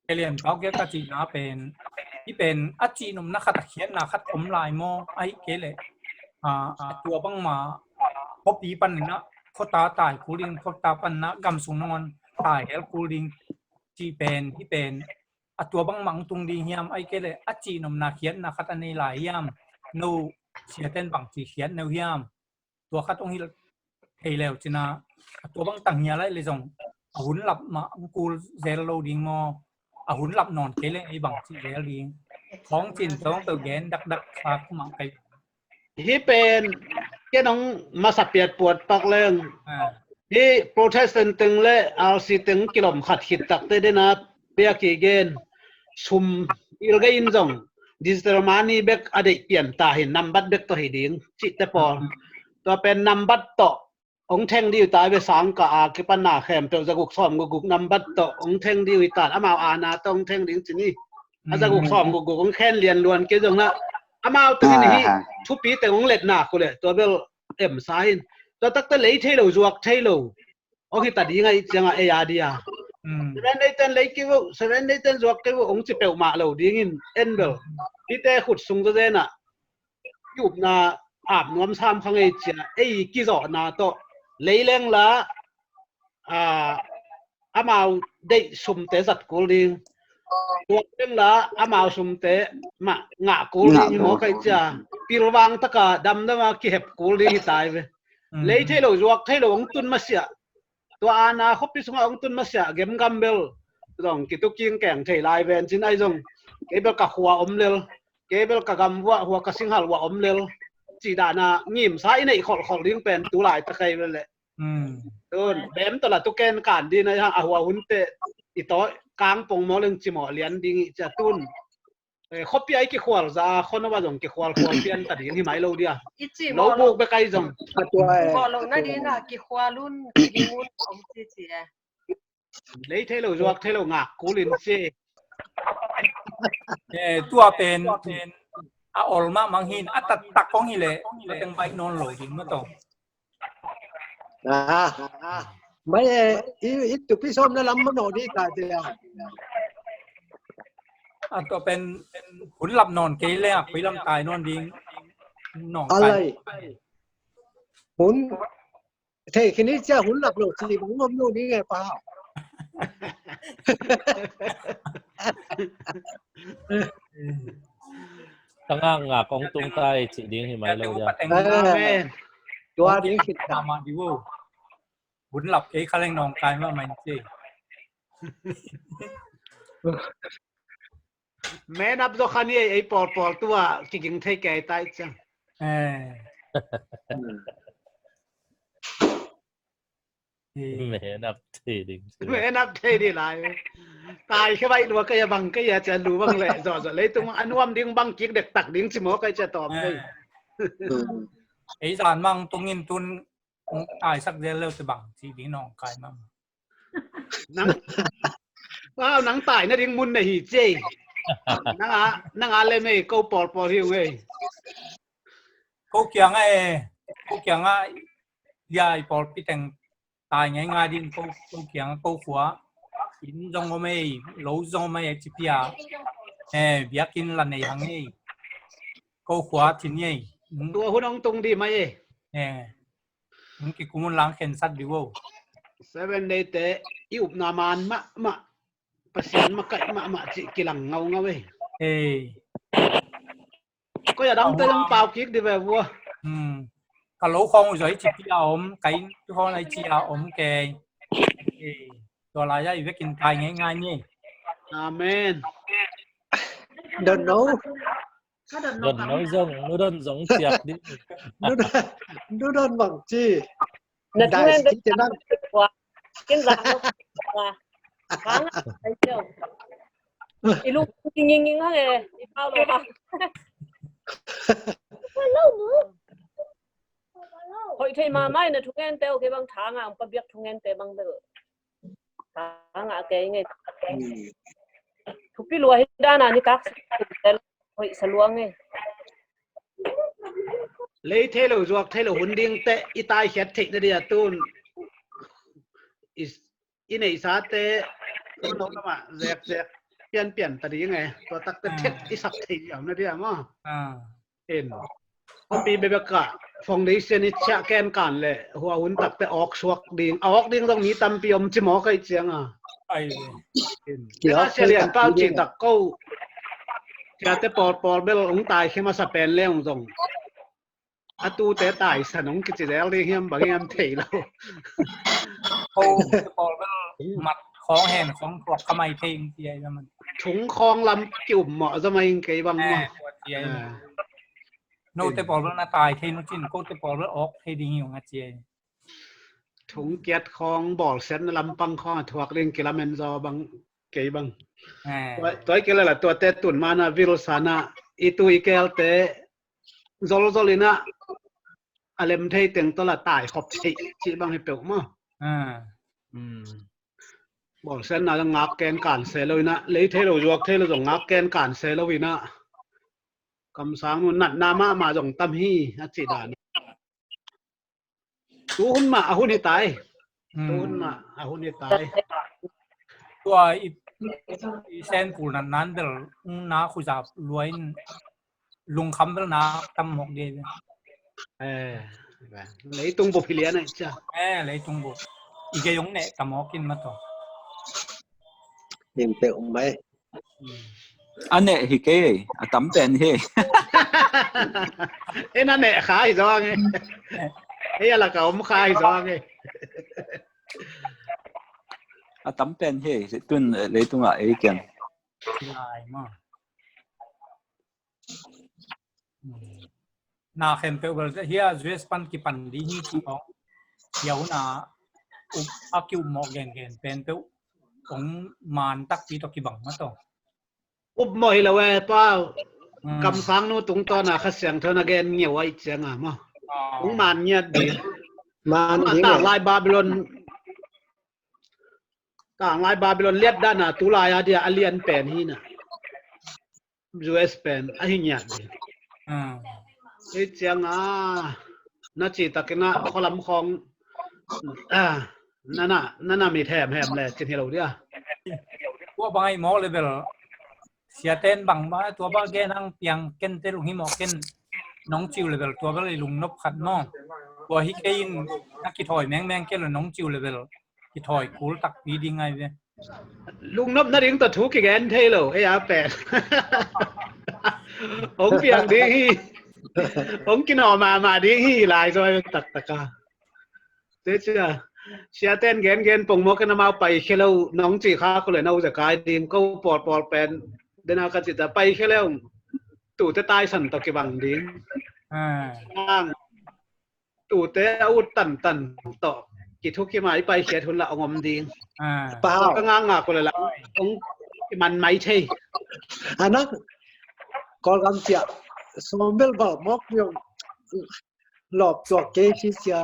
Elian pau kia ka cihna pen, i pen a cihnopna khat a khiatna khat om lai maw, ahi kei leh, a, a tua bangma khuapi panin a khuata tai kul ding, khuata panin a gam sung nangawn tai hel kul ding cih pen, hi pen a tua bangmah hong tung ding hiam, ahi kei leh a cihnopna khiatna khat a nei lai hiam, no siaten bangci khiat no hiam, tua khat hong hilh thei leu cin a, a tua bang tang hia lai le zong a hun lap mah hong kul zel lo ding maw, a hun lap nawn kei leh ei bangci zel ding. Khawng cin tua bang peuh gen dakdak kha kumang kai. Hih pen ken hong masa piat puat pak leng. Ah. Hih Protestant teng le R C teng kilom khat khit takte dena pia kigen sum ilgei in zong digital money bek a deih pian ta hi, nambat bek tawh hi ding cihte pawl. Mm. Tua pen nambat tawh hong theng dih uh ta ve, sangkah a kipan a khempeuh zaguk sawm gukguk nambat tawh hong theng dih uh hi ta, amau ana tawh hong theng ding ci ni. A zaguk sawm gukguk hong khen lian luan kei zong na, amau tengin hih thupi teng hong letna kule tua bel em sa hin. Tua takte lei thei lo, zuak thei lo hong hi ta ding ahih ciangah ei a dia. Mm. Seven Day ten lei kei vo, Seven Day ten zuak kei vo hong ci peuhmah lo dingin en bel hihte khut sung zawzenah i upna ap nuam sam kha ngei cia, ei kizawhna tawh lei leng la, a, amau deih sumte zat kul ding. Tua leng la amau sumte mah ngah kul ding hi maw kai cia. Pilvang taka damdama kihep kul ding hi tai ve. Mm. Lei thei lo, zuak thei lo hong tun masiah. Tua ana khuapi sungah hong tun masiah gemgam bel zong kituking keng thei lai ven cin ai zong. Kei bel ka khua om lel, kei bel ka gam vuah, hua ka singhal vuah om lel. Ci dana ngimsa i neih kholhkholh ding pen tu lai ta kai bel leh. Mm. Tun bem tawh la tu ken kan din ai hang a hua hunte i tawi kang pong maw leng cimawh lian ding i cia tun. Eh, khuapi ai kikhual za a, khuano a zong kikhual khual pian ta ding hi mai lo dia. I ci lo buk bek ai zong. A tua e. Mawh lo na ding a kikhual un, kiding un om ci ci e. Lei thei lo, zuak thei lo ngak kulin ci. Eh, tua pen, pen a ol mahmah hin, a taktak kong hi leh a teng baih nawn lo ding mah tawh. Ah, mai e, i, i tupi sawm na lam mano di ka te a. A tua pen, pen hun lap nawn kei le a, koi lam tai nawn ding. Nawn kai. Alai. Hun, Thei khin hi cia, hun lak lo ci bang om lo ni nge pa. Tangak nga kong tung tai ci ding hi mai lo dia. Amen. Tua ding khit ta. Mama di wo. Hun lap kei kha leng nawngkai mahmah in ci. Man up zaw kha ni ei, ei pawlpawl tua kiging thei kei tai cia. Eh. Man up thei ding ci. Man up thei ding lai. Tai khe vai lua kei a bang kei a cia lu bang leh zaw zaw leitung a nuam ding bang kik dektak ding ci maw kei cia tawm kei. Eh. Ei zan mang tungin tun Hong taisak zel leu te bang ci ding nawngkai mah. Nang, wow, nang tai nading mun na hi ci ei. Nang a, nang a lem ei, ko pawlpawl hi ung ei. Ko kiang a e, ko kiang a ya i pawlpi teng tai ngeingai ding ko, ko kiang a ko khua. Inn zong om ei, lo zong om ei ci pia. Eh, biakinn la nei hang ei. Ko khua thin ei. Tua hun hong tung di mai ei. Eh. Hong kikum un lang khensat dih uh. Seven Day te i upna man mahmah, Pasian makaih mahmah cih kilang ngaungau ei. Ei. Koi a dang te dang pau kik dih ve vua. Hmm. Ka lo khawng uh zoi ci pia om, ka inn tu khawng lai ci a om kei. Ei. Tua lai a i vekin tai ngeingai ni. Amen. Don't know. Don no zong, nu don zong ciak dih. Nu don, nu don bang ci. Na dai ci te nan. Kin zak no. Hang ai teo. I lung nging nging hang e, i pau lo ha. Hello mu. Hoi thei ma mai na thungen teo ke bang thang ang pa biak thungen te bang bel. Thang a ke nge. Thupi lua hi dana ni tak. Hoih sa luang e. Lei thei lo zuak thei lo hun ding te i taikhiat theih na dia tun i, i neihsa te no lamah zek zek pian pian ta ding e. Tua tak te thet i sak thei ziau na dia maw. In. Hopi bebek ah foundation i chiah ken kan le hua hun takte awk suak ding, a awk ding zong mi tampi om ci maw kaih ciang a. Ai ve. Sia lian pau ci tak ko. Ciate pawlpawl bel hong tai khe masa pen le hong zong. A tute taisan hong kici zel ding hiam bang hiam thei lo. Ko pawl bel mat khawng hen khawng thuak ka mai thei hong ci ai man. Thung khawng lam ki um mawh zama hing kei bang mawh. Note pawl bel na tai thei no cin, kote pawl bel awk thei ding hi ung a ci ei. Thung kiat khawng bawlsiatna lampang khawng a thuak ding kilamen zaw bang kei bang. Tua i kei lala tuate tun mana vil sana i tu i kelte zolzol ina a lem thei teng tawla tai khop thei cih bang hi peuh maw. Bawlsiatna la ngak ken kan se lo ina, lei thei lo zuak thei lo zong ngak ken kan se lo ina. Kamsang nu natna mahmah zong tam hi a cih dan. Tu hun mah a hun hi tai. Tu hun mah a hun hi tai. Tua i, i sen kul natna bel na khuzap luain lungkham bel na tam mawk dia. Eh, leitung bup hi lian ai cia. Eh, leitung bup. I gei ong neh tam mawk in ma tawh. Ning peuh mai. A neh hi kei, a tam pen hi. En a neh kha hi zong e. Ei a laka om kha hi zong e. A tam pen hi, tun leitungah ei ken. Lai ma. Na khempeuh bel hia U S pan kipan ding hi ci khawng. Hia huna a kiummawh gengen pen peuh kong man takpi tawh kibang ma tawh. Upmawh hi lo e pau. Kamsang nu tungtawna Kha Siangtho na gen ngeu aih cianga maw. Kong man ngiat ding. Man ding. Tanglai Babylon, tanglai Babylon liat dana tulai a dia a lian pen hina. U S pen a hi ngiat ding. Hi cianga na ci takina khualam khawng nana, nana mit hemhem le cin hi lo dia. Tua bang ai mawk le bel siaten bang ba tua ba gen ang piang ken te lung hi mawk ken nong ciu le bel tua bel i lung nop khat maw. Tua hi kei in na kithawi mengmeng kei lo nong ci uh le bel kithawi kul takpi ding ngai ve. Lungnop nading tawh thu kigen thei lo ei a pen. Hong piang ding hi. Hong kinawh mahmah ding hi lai zaw taktak a. Te cia siaten gengen pongmawk in amau paikhia lo nong cih kha ko le no zekai ding ko pawlpawl pen. Dena ka cita paikhia lo tute taisan tawh kibang ding. Ang tute a ut tantan tawh kithukim a i paikhiat hun lah hong om ding. Pau ka ngakngak uh le lah hong kiman mai thei. A nak Kawlgam ciah sawm bel bal mawk viau lawp tuak kei khi cia.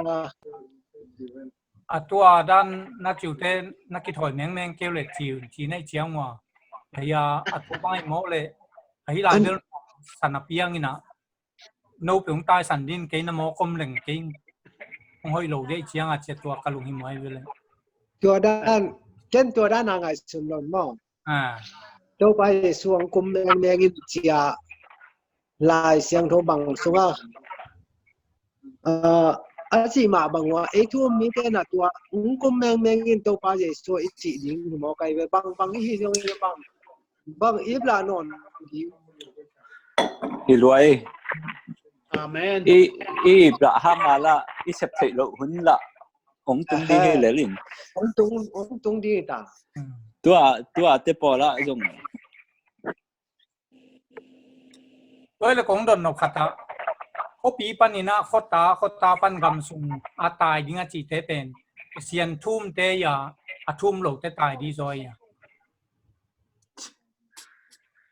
A tua dan na ciute na kithawi mengmeng keu le ci ci na i ciang ua. Ahi a a tua bang i mawk le ahi lai bel san a piang ina. No pe hong taisan din kei na mawk om leng kei hong hoih lo dei ciang a cia tua ka lunghimawh ai ve le. Tua dan ken tua dan a ngaihsun lo maw? Topa Jesu hong kum mengmeng in cia Lai Siangtho bang sungah a cih mah bang ua ei thu um mite na tua hong kum mengmeng in Topa Jesu i cih ding hi maw kai ve bang bang i hi zong i bang bang ip lah nawn ding. Hi luai. Amen. I ip lah hang a lah i sep theih loh hun lah hong tung ding hi lel in. Hong tung hong tung ding hi ta. Tua tua te pawl ah zong Tua le kong don nop khat ah khuapi panin ah khuata khuata pan gam sung a tai ding a cihte pen Pasian thumte ia a thum lote tai di zaw ia.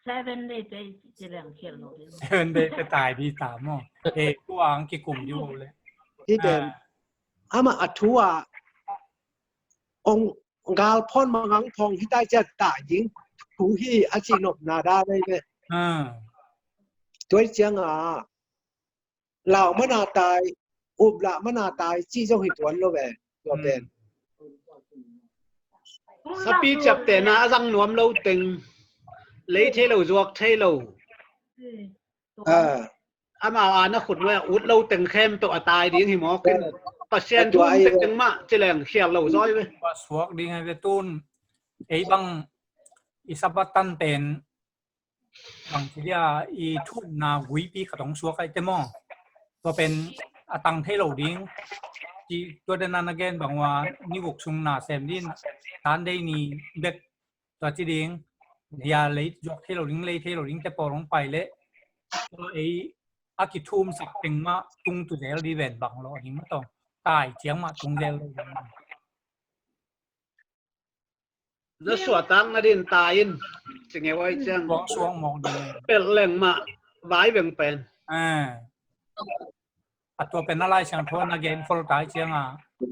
Seven day te ci leng khial lo ding. Seven day te tai di ta maw? He kuang kikum di lo le. Hi den. Ama a thu a ong gal phon mangang phong hi tai cia tai ding thu hi a ci nopna da vei ve. Tuai ciang a lau mana tai up lah mana tai ci zong hi tuan lo ve. Tua pen sapi ciaptehna a zang nuam lo teng lei thei lo zuak thei lo. Amau a na khut nuai a ut lo teng khem tawh a tai ding hi mawk in Pasian thu um teng mah ci leng khial lo zaw hi ve. Suak ding hi ve tun ei bang i Sabbath tan pen bang ci dia i thumna guipi khat hong suak ai te maw? Tua pen a tang thei lo ding. Ci tua dena na gen bang ua ni guk sung na sem din Sunday ni bek tua ci ding. Dia lei zuak thei lo ding lei thei lo ding te pawl hong pai leh tua ei a kithumsak teng mah tung tu zel di ven bang lo ding mah tawh tai ciang mah tung zel lo ding. Na suahtang na din tai in ci ngeu ai ciang. Suang suang mawk ding. Pelh leng mah vai veng pen. A tua pen a Lai Siangtho na gen khol tai ciang a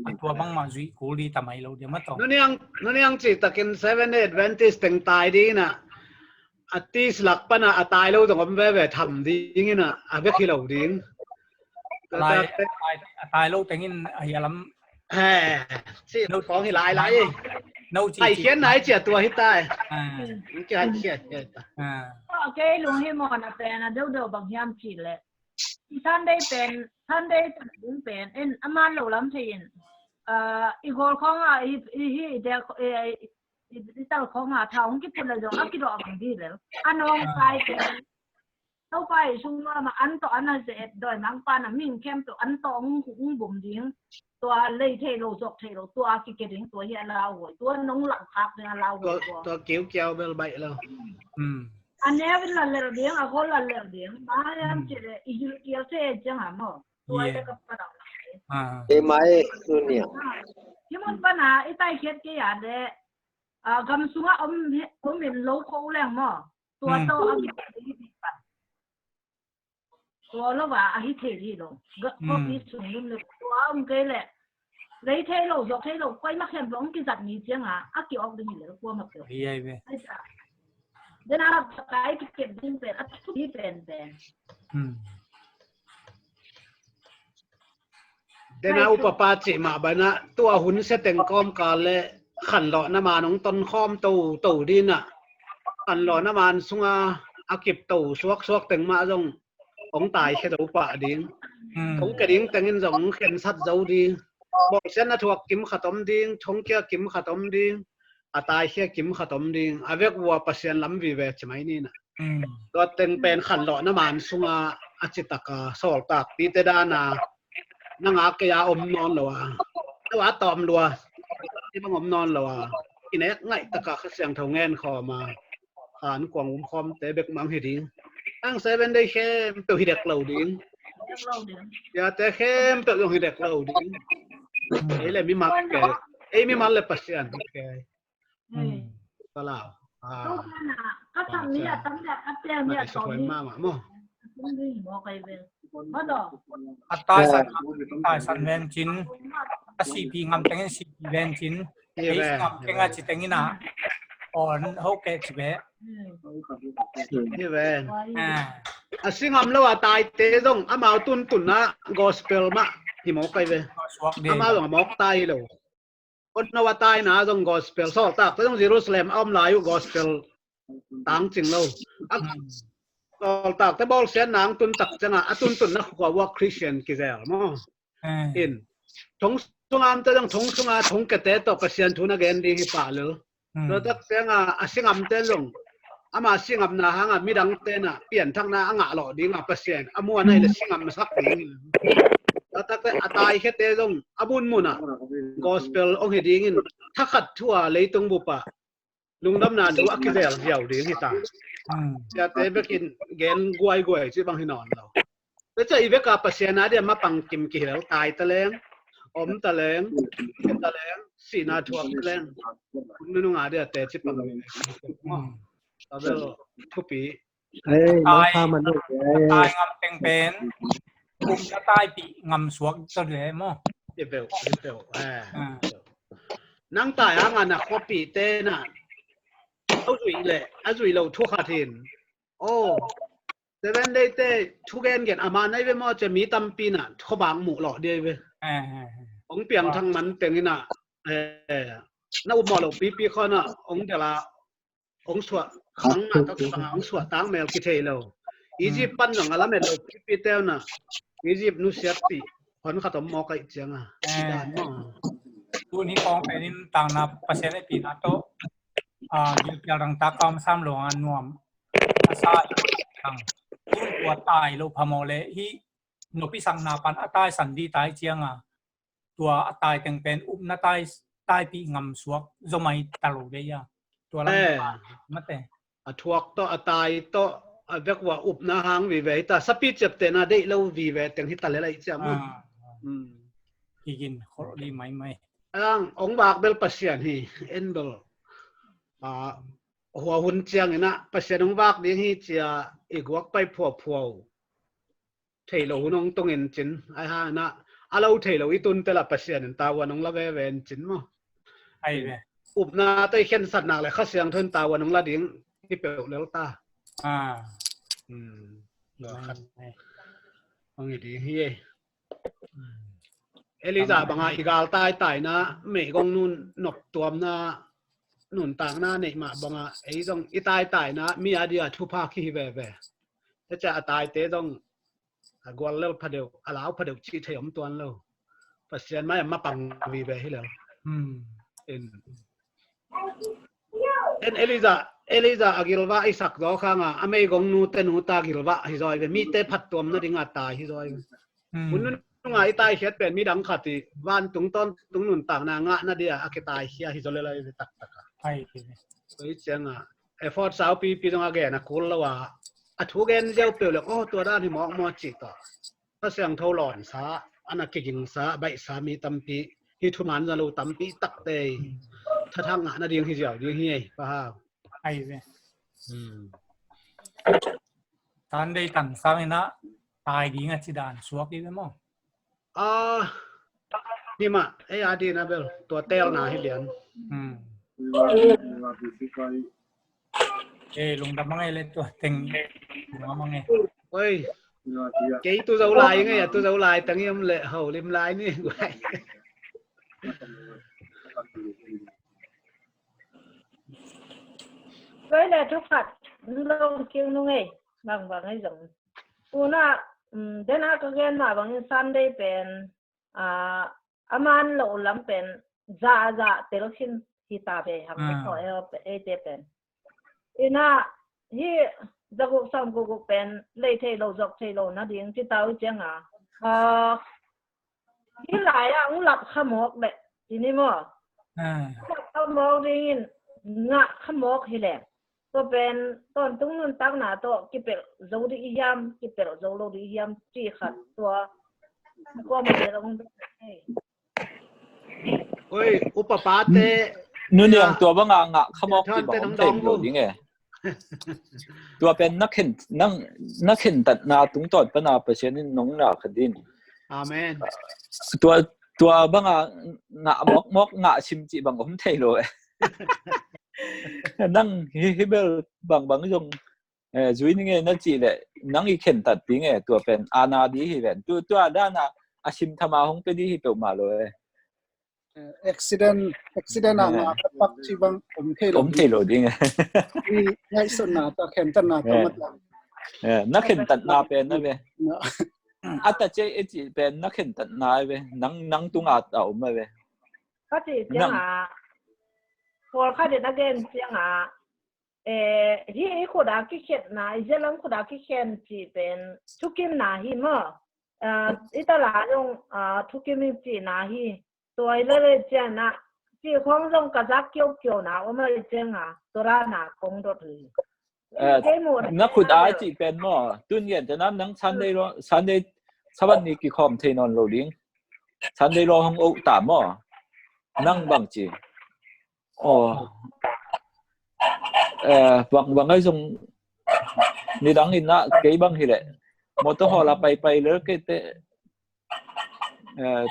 a tua bangmah zuih kul di ta mai lo dia mah tawh. Nuniang nuniang cih takin Seven Day Adventist teng tai ding in a a tis lak pan a a tai lo zong om veve tham ding in a a vek hi lo ding. A tai lo tengin a hia lam. He, ci no khong hi lai lai. No ci ai khian nai cia tua hi tai. Ki hai cia cia ta. Kei lung hi mawna pen a deuh deuh bang hiam ci le. Sunday pen Sunday pen in a man lo lam thei in. I gol khong a i hi i del i tal khong a thau hong kipun la zong a kidawh a bang di lel a nong kai pen. Topa i sung nuam a an tawh an a ze et dawi mangpa na ming khem tawh an tawh hong bum ding. Tua lei thei lo zok thei lo tua kike ding tua hi a lau huai tua nong lau khak ding a lau huai tua. Tua kiu kiau bel baih lo. A neu in la lel ding a gol la lel ding ba yam ci le i yul kiau se ciang a maw. Tua le ka pa dau. Ei mai tu nia. Hi mun pana i tai khiat ke ya le gam sunga om in lo kho leng maw. Tua tawh a kite hi ding pan. Tua lo va a hi thei hi lo. Gak khuapi sung lim le tua om kei le lei thei lo zok thei lo koi ma khem lo ong kizat ni ciang a a ki ok ding hi le kua ma keu. Hi ai ve. Dena rap kai ki kem ding pen a thu hi pen pen. Dena upapa cih mah bana tua hun seteng kawmkal le khanlawhna man hong tonkhawm toto dinah khanlawhna man sunga a kipto suaksuak teng mah zong hong taikhia to pah ding. Thongkia ding tengin zong khensat zo ding. Bawlsiatna thuak kim khat om ding, thongkia kim khat om ding, a taikhia kim khat om ding. A vek vua Pasian lam vive ci mai ni na. Tua teng pen khanlawhna man sunga a citaka sawltakpite dana na ngak kei a om nawn lo a, tua tawm lua, i bang om nawn lo a, i nek ngaih taka Kha Siangtho ngen khawm a, khan kuang um khawmte bek mang hi ding. Ang Seven Day khempeuh hi dek lo ding. Yate khempeuh zong hi dek lo ding. Ei le mimal ke, ei mimal le Pasian hi ke. Palau. A taisan, taisan vencin, a sipi ngam tengin sipi vencin, ei ngam tenga ci tengina on ho ke ci ve. Hi ven. A si ngam lo a taite zong amau tuntunna gospel mah hi mawk ai ve. Amau zong a mawk tai lo. Kono a taina zong gospel, sawltakte zong Jerusalem a om lai uh gospel tangcing lo. A sawltakte bawlsiatna ang tun tak cianga a tuntunna khua uh a Christian kizel maw? In thong sunga amte zong thong sunga thongkiate tawh Pasian thu na gen ding hi pah lel. Tua tak cianga a si ngamte zong ama si ngamna hanga midangte na pianthakna a ngah lawh dinga Pasian a muan ai le si ngam sak ding. Tua takte a taikhiate zong a munmuna gospel ong hi dingin thakhat thua leitung bupa lungdamna thu a kizel ziau ding hi ta. Siate bekin gen guaiguai ci bang hi nawn lo. Tua cia i veka Pasian a dia mapang kim kihel tai ta leng, om ta leng, ta leng, sihna thuak ta leng. Nunung a dia te ci pang. Tabel thupi. Ei, tai, tai ngam teng pen kum na taipih ngam suak ta le maw? Hi peuh, hi peuh. Nang tai hanga na khuapihte na a zui le a zui lo thu khat hin. Oh, Seven Day te thugen gen ama nai ve maw, cia mi tampi na khuabang muh lawh dia ve. Ong piangthak man tengina na upmawh lo pipi khona ong dela ong suah tang mah tak banga ong suah tang mel kithei lo. Egypt pan zong a lamet lo pipi teu na Egypt nusiat pih hon khat om mawk aih cianga. Tun hi kong penin tangna Pasian e pina tawh gilkial dang tak kaum sam lo a nuam a sa i tang. Tun tua tai lo phamo le hi nopi sangna pan a taisan di tai cianga tua a tai teng pen upna tai, taipih ngam suak zomai ta lo ve ia. Tua lam mate. A thuak tawh a tai tawh a vek ua upna hang vive hita, sapi ciaptehna deih lo vive teng hita lelai ciam. Kigin khol li maimai. Ang ong vak bel Pasian hi en bel. Hua hun cianginah Pasian ong vak ding hi cia i guak pai phuaphuau. Thei lo hun ong tungin cin ai hangin ah a lo thei lo i tunte la Pasian in tavuan ong la veve in cin maw? Ai ve. Upna tei khensatnak le Kha Siangtho in tavuan ong la ding hi peuh lel ta. Ong hi ding hi ei. Elijah banga i gal taitaina meigong nun noptuamna nuntakna neih mah banga ei zong i taitaina mi a dia thupha kihi veve. Tua cia a taite zong a gual lel phadeuh a lau phadeuh cih thei om tuan lo. Pasian mai a mapang vive hi lo. En Elijah, Elijah a gilvah i sak zaw khanga a meigong nute nuta gilvah hi zaw i ve, mite phattuamna dinga tai hi zaw i ve. Hun nununga i taikhiat pen midang khat i vantung tawntung nuntakna ngahna dia a kitaikhia hi zaw lelai i ve taktaka. Tua i cianga effort saupipi zong a gen a kul lo a a thu gen ziau peuh le aw tua dan hi mawkmaw cih tawh Kha Siangtho lawnsa ana kigingsa baihsa mi tampi hi thuman za lo tampi takte thathak ngah nading hi ziau ding hi ei pahau. Ai ve. Tan dei tan sanginah tai ding a cidan suak i ve maw? Ah, himah ei a dina bel tua telna hi lian. Ei lungdam a ngei le tua teng lungdam a ngei. Oi, kei tu zo lai ngei a tu zo lai tang i om le ho lim lai ni guai. Kei le thu khat lo kiu nu ngei bang bang ei zong. Una um, dena ka gen mah bangin Sunday pen, ah, a man lo lam pen za za tel khin hi ta ve hang. Ah. Ko e, eite pen. Ina hi zaguk sam guk pen lei thei lo, zok thei lo na ding ci tau i cianga. Ah, hi lai a ung lap kha mawk le, ci ni maw? Ah. Lap kha mawk dingin ngah kha mawk hi le. Tua pen tawntung nuntakna tawh kipelh zo dih i hiam, kipelh zo lo dih i hiam, ci khat tua. Tua man le ung. Oi, upa pate. Nu Niang, tua banga ngah kha mawk ci bang om thei lo ding e. Tua pen na khen, nang, na khentatna tungtawn pana Pasian in nong na kha din. Amen. Tua, tua banga ngah mawkmawk, ngah sim cih bang om thei lo e. Nang hi, hi bel bangbang zong, eh, zui ning e na cih leh nang i khentat ding e, tua pen ana di hi ven. Tu, tua dana a sim thama hong pe di hi peuhmah lo e. Eh, accident, accident a ngah pak ci bang om thei lo, om thei lo ding e. I ngaihsutna ta, khentatna ta, eh, mat la. Eh, na khentatna pen na ve. Na. A ta ce e ci pen na khentatna e ve. Nang, nang tunga ta om e ve. Ka ci cianga, pawlkhat in a gen cianga, eh, hi i khut a kikhetna, i zelam khut a kikhen ci pen thukimna hi maw? Ah, i tala zong, ah, thukim i cihna hi. Tua i lele ciana, ci khong zong ka zak kiokio na om a i cianga, tua rana kong dot hi. Eh, na khut a cih pen maw, tun ngen te nang Sunday law, Sunday, Sabbath ni kikhawm thei nawn lo ding. Sunday law hong oh ta maw. Nang bang ci. Oh. Eh, bang, bang ai zong nidang in na kei bang hi le. Motor hawl a pai pai le kei te. Eh,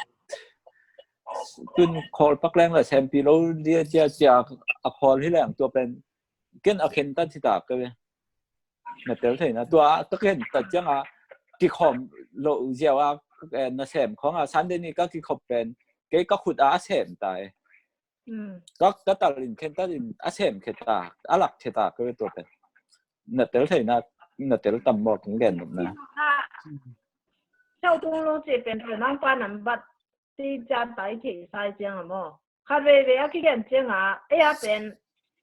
tun khawl pak leng la sempi lo dia cia cia a khawl hi leng tua pen ken a khentat hi ta ka ve. Na tel thei na tua ka khentat cianga kikhawm lo ziau a, eh, na sem khong a Sunday ni ka kikhawm pen kei ka khut a sem ta e. Mm. Ka, ka tal in khentat in a sem khe ta, a lak khe ta ka ve tua pen. Na tel thei na, na tel tam maw kong gen nop na. Sau tung lo ci pen tua nang pa nambat ti jan tai thei sai cianga maw. Khat veve a kigen cianga, ei a pen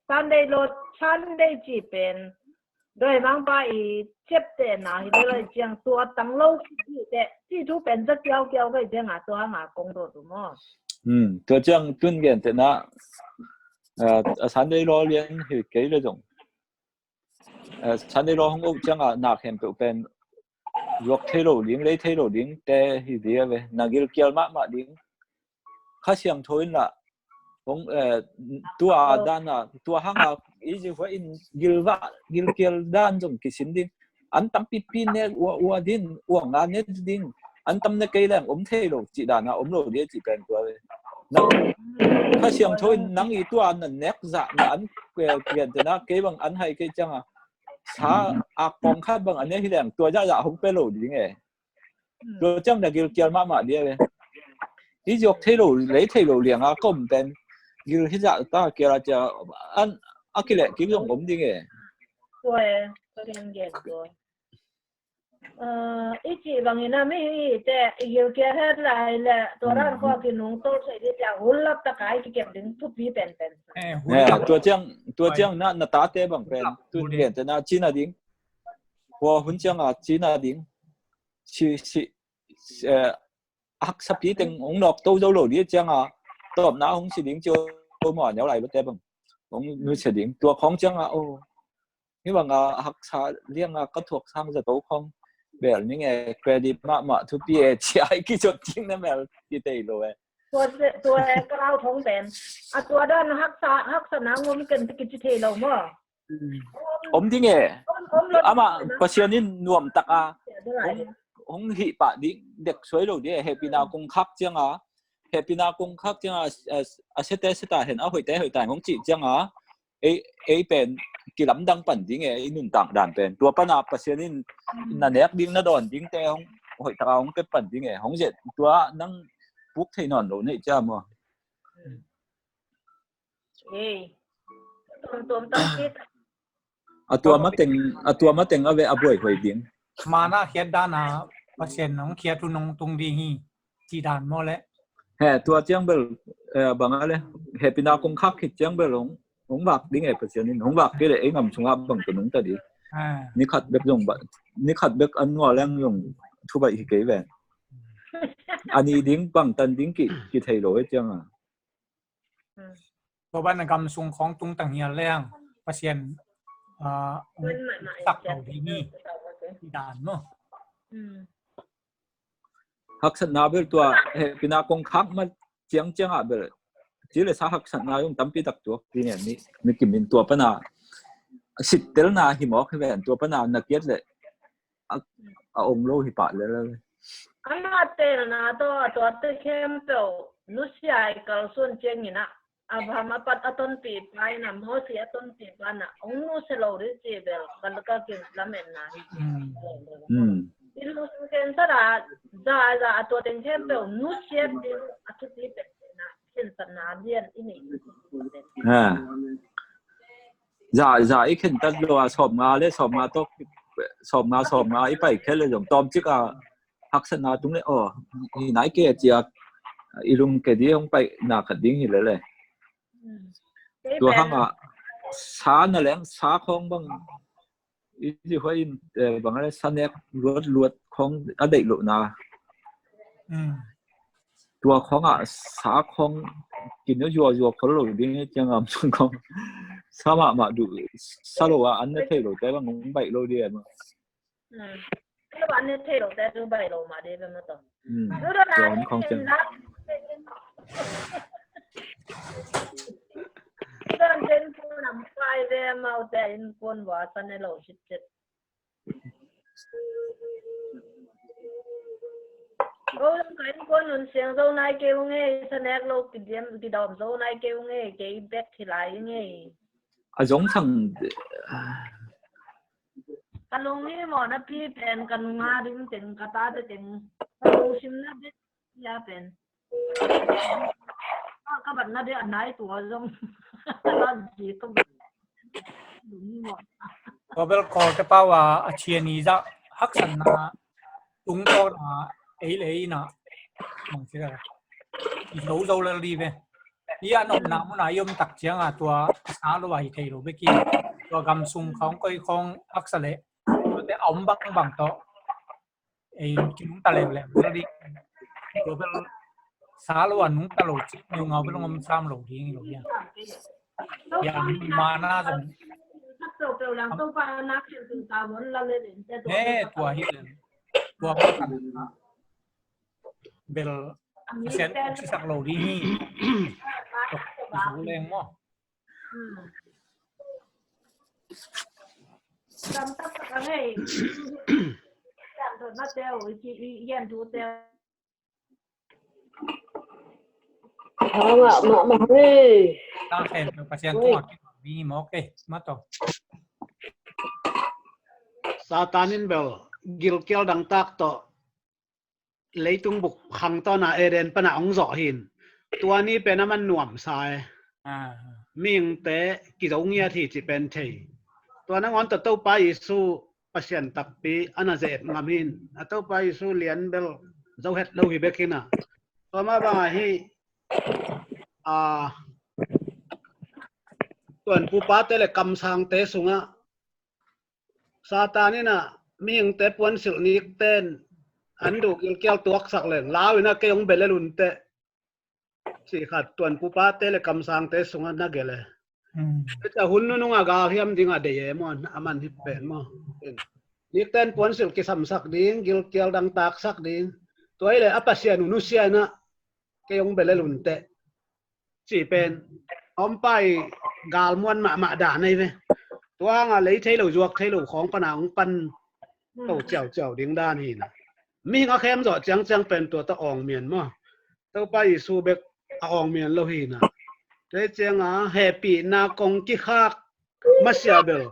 Sunday law, Sunday ci pen doi mangpa i ciaptehna hi le lai ciang tua tang lo ci te, ci thu pen za kiau kiau kai cianga tua hanga kong dot uh maw. Hmm, tua ciang tun gen te na, ah, a Sunday law lian hi kei le zong. Eh, Sunday law hong oh cianga na khempeuh pen zuak thei lo ding, lei thei lo ding te hi ding a ve, na gilkial mahmah ding. Kha Siangtho in lah hong, eh, tua dana, tua hanga i zi hua in gilvah, gilkial dan zong kisin ding. An tampipi ne ua ua din, ua nga ne ding. An tam ne kei leng om thei lo cih dana om lo ding cih pen tua ve. Nang Kha Siangtho in nang i tua na nek zah na an, eh, pian te na kei bang an hai kei cianga sa a kong khat bang an ne hi leng tua zah zah hong pe lo ding e. Tua ciang na gilkial mahmah ding e. I zuak thei lo, lei thei lo lianga ka om pen gil hi zah ta kial a cia an a kileh kik zong om ding e. Tua e, ka gen gen tua. Eh, i cih bangin a mi hi te i gilkial het lai le tua dan khua kinungtol thei ding cia hun lap taka i kikem ding thupi penpen. Eh, hun lap. Tua ciang, tua ciang na, na tate bang pen tun gen te na cina ding. Kua hun cianga cina ding. Si, si, eh, haksapi teng hong nawk to zo lo ding cianga tawpna hong si ding cio maw, neu lai lote bang hong nusia ding. Tua khong cianga oh, hi banga haksa lianga ka thuak sang zato khong bel ning e, credit mahmah thupi e, ci ai kizot ding na mel kitei lo e. Tua, tua e ka lau thong ben. A tua dan haksa, haksa na ngom ken kici thei lo maw. Om ding e. Om, om lo. Amah Pasian in nuam taka hong, hong hih pah ding dek suai lo ding e. Hehpihna kong khak cianga, hehpihna kong khak cianga, a, a, a siate siata hen, a hoihte hoihta hen hong cih cianga ei, ei pen kilamdang pan ding e, ei nuntak dan pen. Tua pana Pasian in na nek ding, na dawn ding te hong hoihtaka hong pia pan ding e. Hong zet tua nang puk thei nawn lo neih cia maw. Ei. Tuamtuam tak ci. A tua mateng, a tua mateng a ve a buai huai ding. Mana khiat dana Pasian nong khiat hun nong tung ding hi, ci dan maw le? He, tua ciang bel, eh, bang a le, hehpihna kong khak khit ciang bel hong, hong vak ding e Pasian in, hong vak kei le ei ngam sungah bang tawh nungta ding. Ah. Ni khat bek zong ba, ni khat bek an ngua leng zong thu baih hi kei ve. A ni ding bangtan ding ki, ki thei lo hi ciang a. Hmm. Tua ban a gam sung khawng tungtang hial leng Pasian, ah, hong sak lo ding hi, ci dan maw? Hmm. Haksatna bel tua, hehpihna kong khak ma ciangciang ah bel, ci le sa haksatna zong tampi tak tuak ding e, mi, mi kim in tua pan a sittelna hi mawk hi ven, tua pan a na kiat le a, a ong lo hi pah lel. Amah telna tawh a tuate khempeuh nusia i kalsuan ciangin ah, Abraham a pat a tonpipa in ah, Moses a tonpipa in ah, ong nusia lo ding ci bel, ka, ka kin lametna hi. Mm. Mm. I lungsim khensat ah, za, za a tua teng khempeuh nusia ding a thupi pen na, khensatna lian i nei. Ha. Za, za i khentat lo a, sawmnga le sawmnga tawh, sawmnga, sawmnga i pai khel le zong tawmcik a haksatna tung le, aw, hi nai kei a ciak, i lung kei ding hong pai na khat ding hi lele. Tua hang a, sa na leng, sa khawng bang, i ci huai in, eh, bang a le, sa nek luat luat khawng a deih lohna. Mm. Tua khawng ah sa khawng kin zuazua khol lo ding hi ciang a, sung khawng sa mahmah duh, sa lo a an na thei lo te bang hong baih lo ding e maw. Hmm. Sa lo a an na thei lo te tu baih lo mah ding e maw tawh. Hmm. Tua hong khawng ciang. Tua hong ciang tua nam pai ve mau te in kun vua sa ne lo sit sit. Ko ka innkuan hun siang zo nai kei ung ei, sa nek lo kidiam kidawm zo nai kei ung ei, kei bek hi lai ung ei. A zong sang. Ka lung hi maw na pi pen ka nunga ding teng ka tate teng ka lungsim na bek hia pen. Ka bat na de a nai tua zong. Ka bat ji ka bat. Tua bel Kawlte pau a a chia ni zah haksatna tungtawn a ei le ei in ah mang sia i zo zo lel di ve. I a nopna mun a i om tak ciang a tua a sa lo a hi thei lo bek hi. Tua gam sung khawng koi khawng haksa leh tuate a om bangbang tawh ei kinungta leuleu zel ding. Tua bel sa lo a nungta lo cih niu ngau bel ngom sam lo ding lo hian. Hian mana zong. He tua hi le. Tua bel a sian sisak lo ding hi. Tok i zo leng maw. Satan in bel gilkial dangtak tawh leitung buk khang tawn a Eden pan a hong zawh hi. Tua ni pen a man nuamsa e. Mihingte kizo ngiat hi ci pen thei. Tua nangawn tawh Topa Jesu Pasian takpi a na ze-et ngam hi. A Topa Jesu lian bel zo het lo hi bek hi na. Tua mah bang a hi, a, tuanpupate le kamsangte sungah Satan in a mihingte puansilh nikten an duh gilkial tuaksak leng lau in a kei hong belel un teh. Ci khat tuanpupate le kamsangte sungah na gel e. Tua hun nunung a galhiam ding a dei e maw, a man hi pen maw. Nikten puansilh kisamsak ding, gilkial dangtaksak ding. Tua hi le a Pasian uh nusia in a kei hong belel un teh. Ci pen a om pai galmuan mahmah dan ahi ve. Tua hang a lei thei lo zuak thei lo khawng pan a hong pan to ciauciau ding dan hi na. Mihing a khem zawh ciangciang pen tua ta awng mian maw. Topa Jesu bek a awng mian lo hi na. Tua hi ciang a hehpihna kong kikhak masiah bel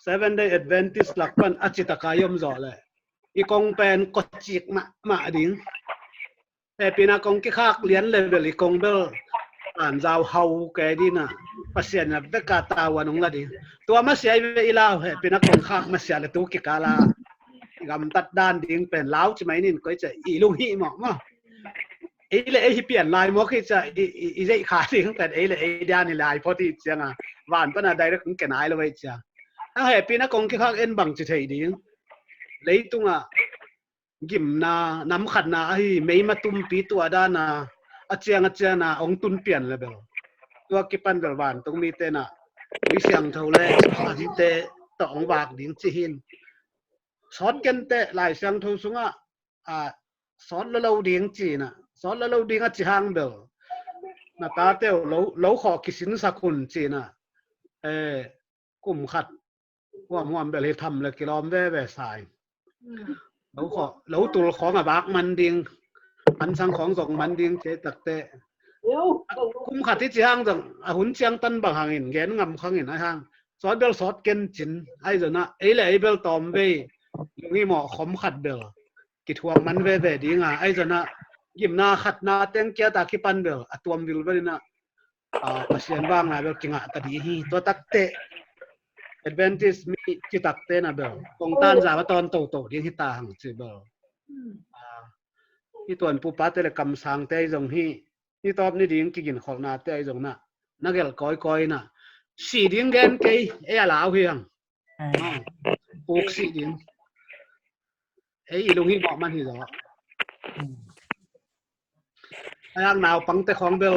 Seven Day Adventist lak pan a citak a i om zawh le i kong pen kawcik mahmah ding. Hehpihna kong kikhak lian le bel i kong bel an zau hau kei ding a, Pasian in a bek a tavuan hong la ding. Tua masiah i ve i lau, hehpihna kong khak masiah le tu kikal a gamtat dan ding pen lau ci mai nin koi cia i lunghimawh maw. Ei le ei hi pian lai mawk hi cia i, i, i zeih kha ding pen ei le ei dian hi lai phot hi cianga van pana direct hong ke nai lo ei cia. Hang hehpihna kong kikhak en bang ci thei ding. Leitungah gimna namkhatna ahi meima tumpi tuah dana a ciang a ciana hong tun pian le bel tua kipan bel vantung mite na Khui Siangtho le a hite tawh hong vak ding ci hin. Sawt kenteh Lai Siangtho sungah a sawt lo lo ding cina, sawt lo lo ding a ci hang bel na tate uh lo, lo khawh kisinsak hun cina. Eh, kum khat huam huam bel hi tham le kilawm veve sai. Lo khawh, lo tul khawng a vak man ding, an sang khawng zong man ding ci takte. Kum khat hi ci hang zong a hun ciang tan bang hangin gen ngam khangin a hang sawt bel sawt ken cin ai zona ei le ei bel tawm vei lunghimawh khom khat bel kithuak man veve dinga ai zona gimna khatna teng kiata kipan bel a tuam vilvelina a, Pasian vangna bel kingah ta ding hi. Tua takte Adventist mi ci takte na bel kong tan za va tawn toto ding hi ta hang ci bel. A, hi tuan pupate le kamsangte ahi zong hi, hi tawp ni ding kiginkholhnate ahi zong na na gelh kawikawi na si ding gen kei ei a lau hi hang. Puk si ding. Ei i lunghimawh man hi zaw. Ayang naupangte khawng bel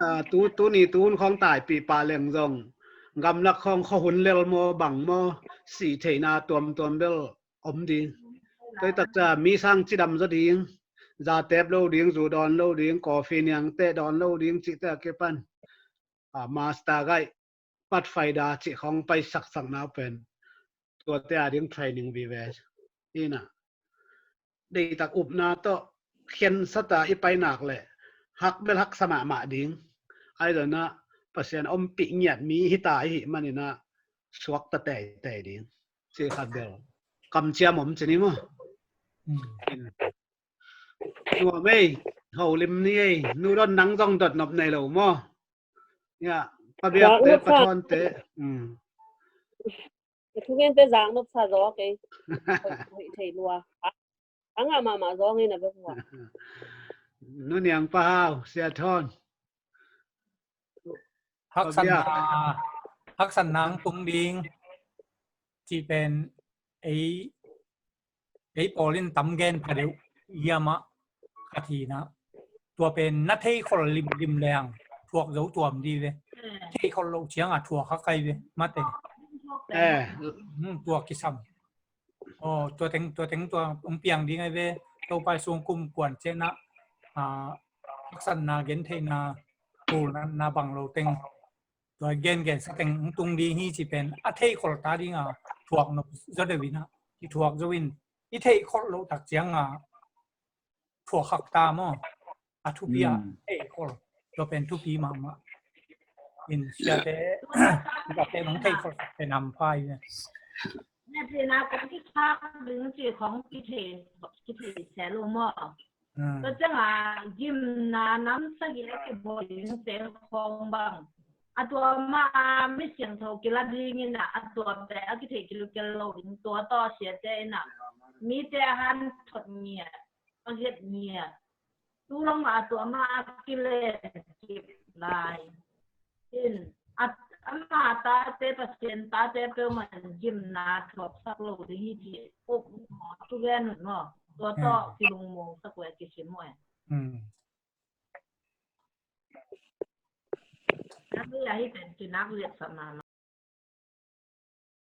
a, tu, tuni tun khawng taipih pah leng zong gamlak khawng khuahun lel maw bang maw si theihna tuamtuam bel om ding. Tua hi takcia mi sang cidam zaw ding, zatep lo ding, zu dawn lo ding, coffee niangteh dawn lo ding cihte a kipan a, master gaih Pathfinder cih khawng pai saksakna pen tuate a ding training vive. Ina deitak upna tawh khensata i painak le hak bel haksa mahmah ding. Ai zona Pasian ompih ngiat mi hita ihi manina suakta teitei ding. Ci khat bel kamciam om ci ni maw? Nuam ei, holim ni ei, nu don nang zong dot nop nei lo maw? Ya, pabiakte, pathawnte. Thungente zang nop sa zaw kei. Hoih thei lua. Anga mahmah zaw ngei na bek hua. Nu Niang Pa Hau, Sia Thawn. Haksanna, haksanna ang tung ding. Ci pen ei, ei pawlin tam gen pha deuh iamah khat hina. Tua pen na theikhol limlim leng thuak zo tuam di ve. Theikhol loh cianga thuak kha kai ve mate. Tua kisam. Tua teng, tua teng tua hong piang ding ai ve. Topa sung kum kuan ciana haksanna gentheihna tulna bang lo teng. Tua gengen sa teng hong tung ding hi ci pen a theikhol ta dinga thuak nop zaw deuh ina i thuak zo in i theikhol loh tak cianga thuak khak ta maw? A thupi a theikhol tua pen thupi mahmah. In siate, siate nong theikhol sak pen hampha hi ve. Netina kong kithak ding ci khong kithei, kithei sel uh maw? Tua cianga gimna nam sagih a kibawl dingte khong bang a tua ma a mi siangtho kila dingina a tua pen a kitheih kilkel lo ding tua tawh siate ina mite a han thot ngiat a giat ngiat. Tu longah a tua ma a kilen kip lai. In a, ama tate Pasian tate peuhmah gimna thuaksak lo ding hi ci up tu gen un maw? Tua tawh kilungmuang sak uh e kisim uh e. Nang hi a hi pen kinak liat sak na.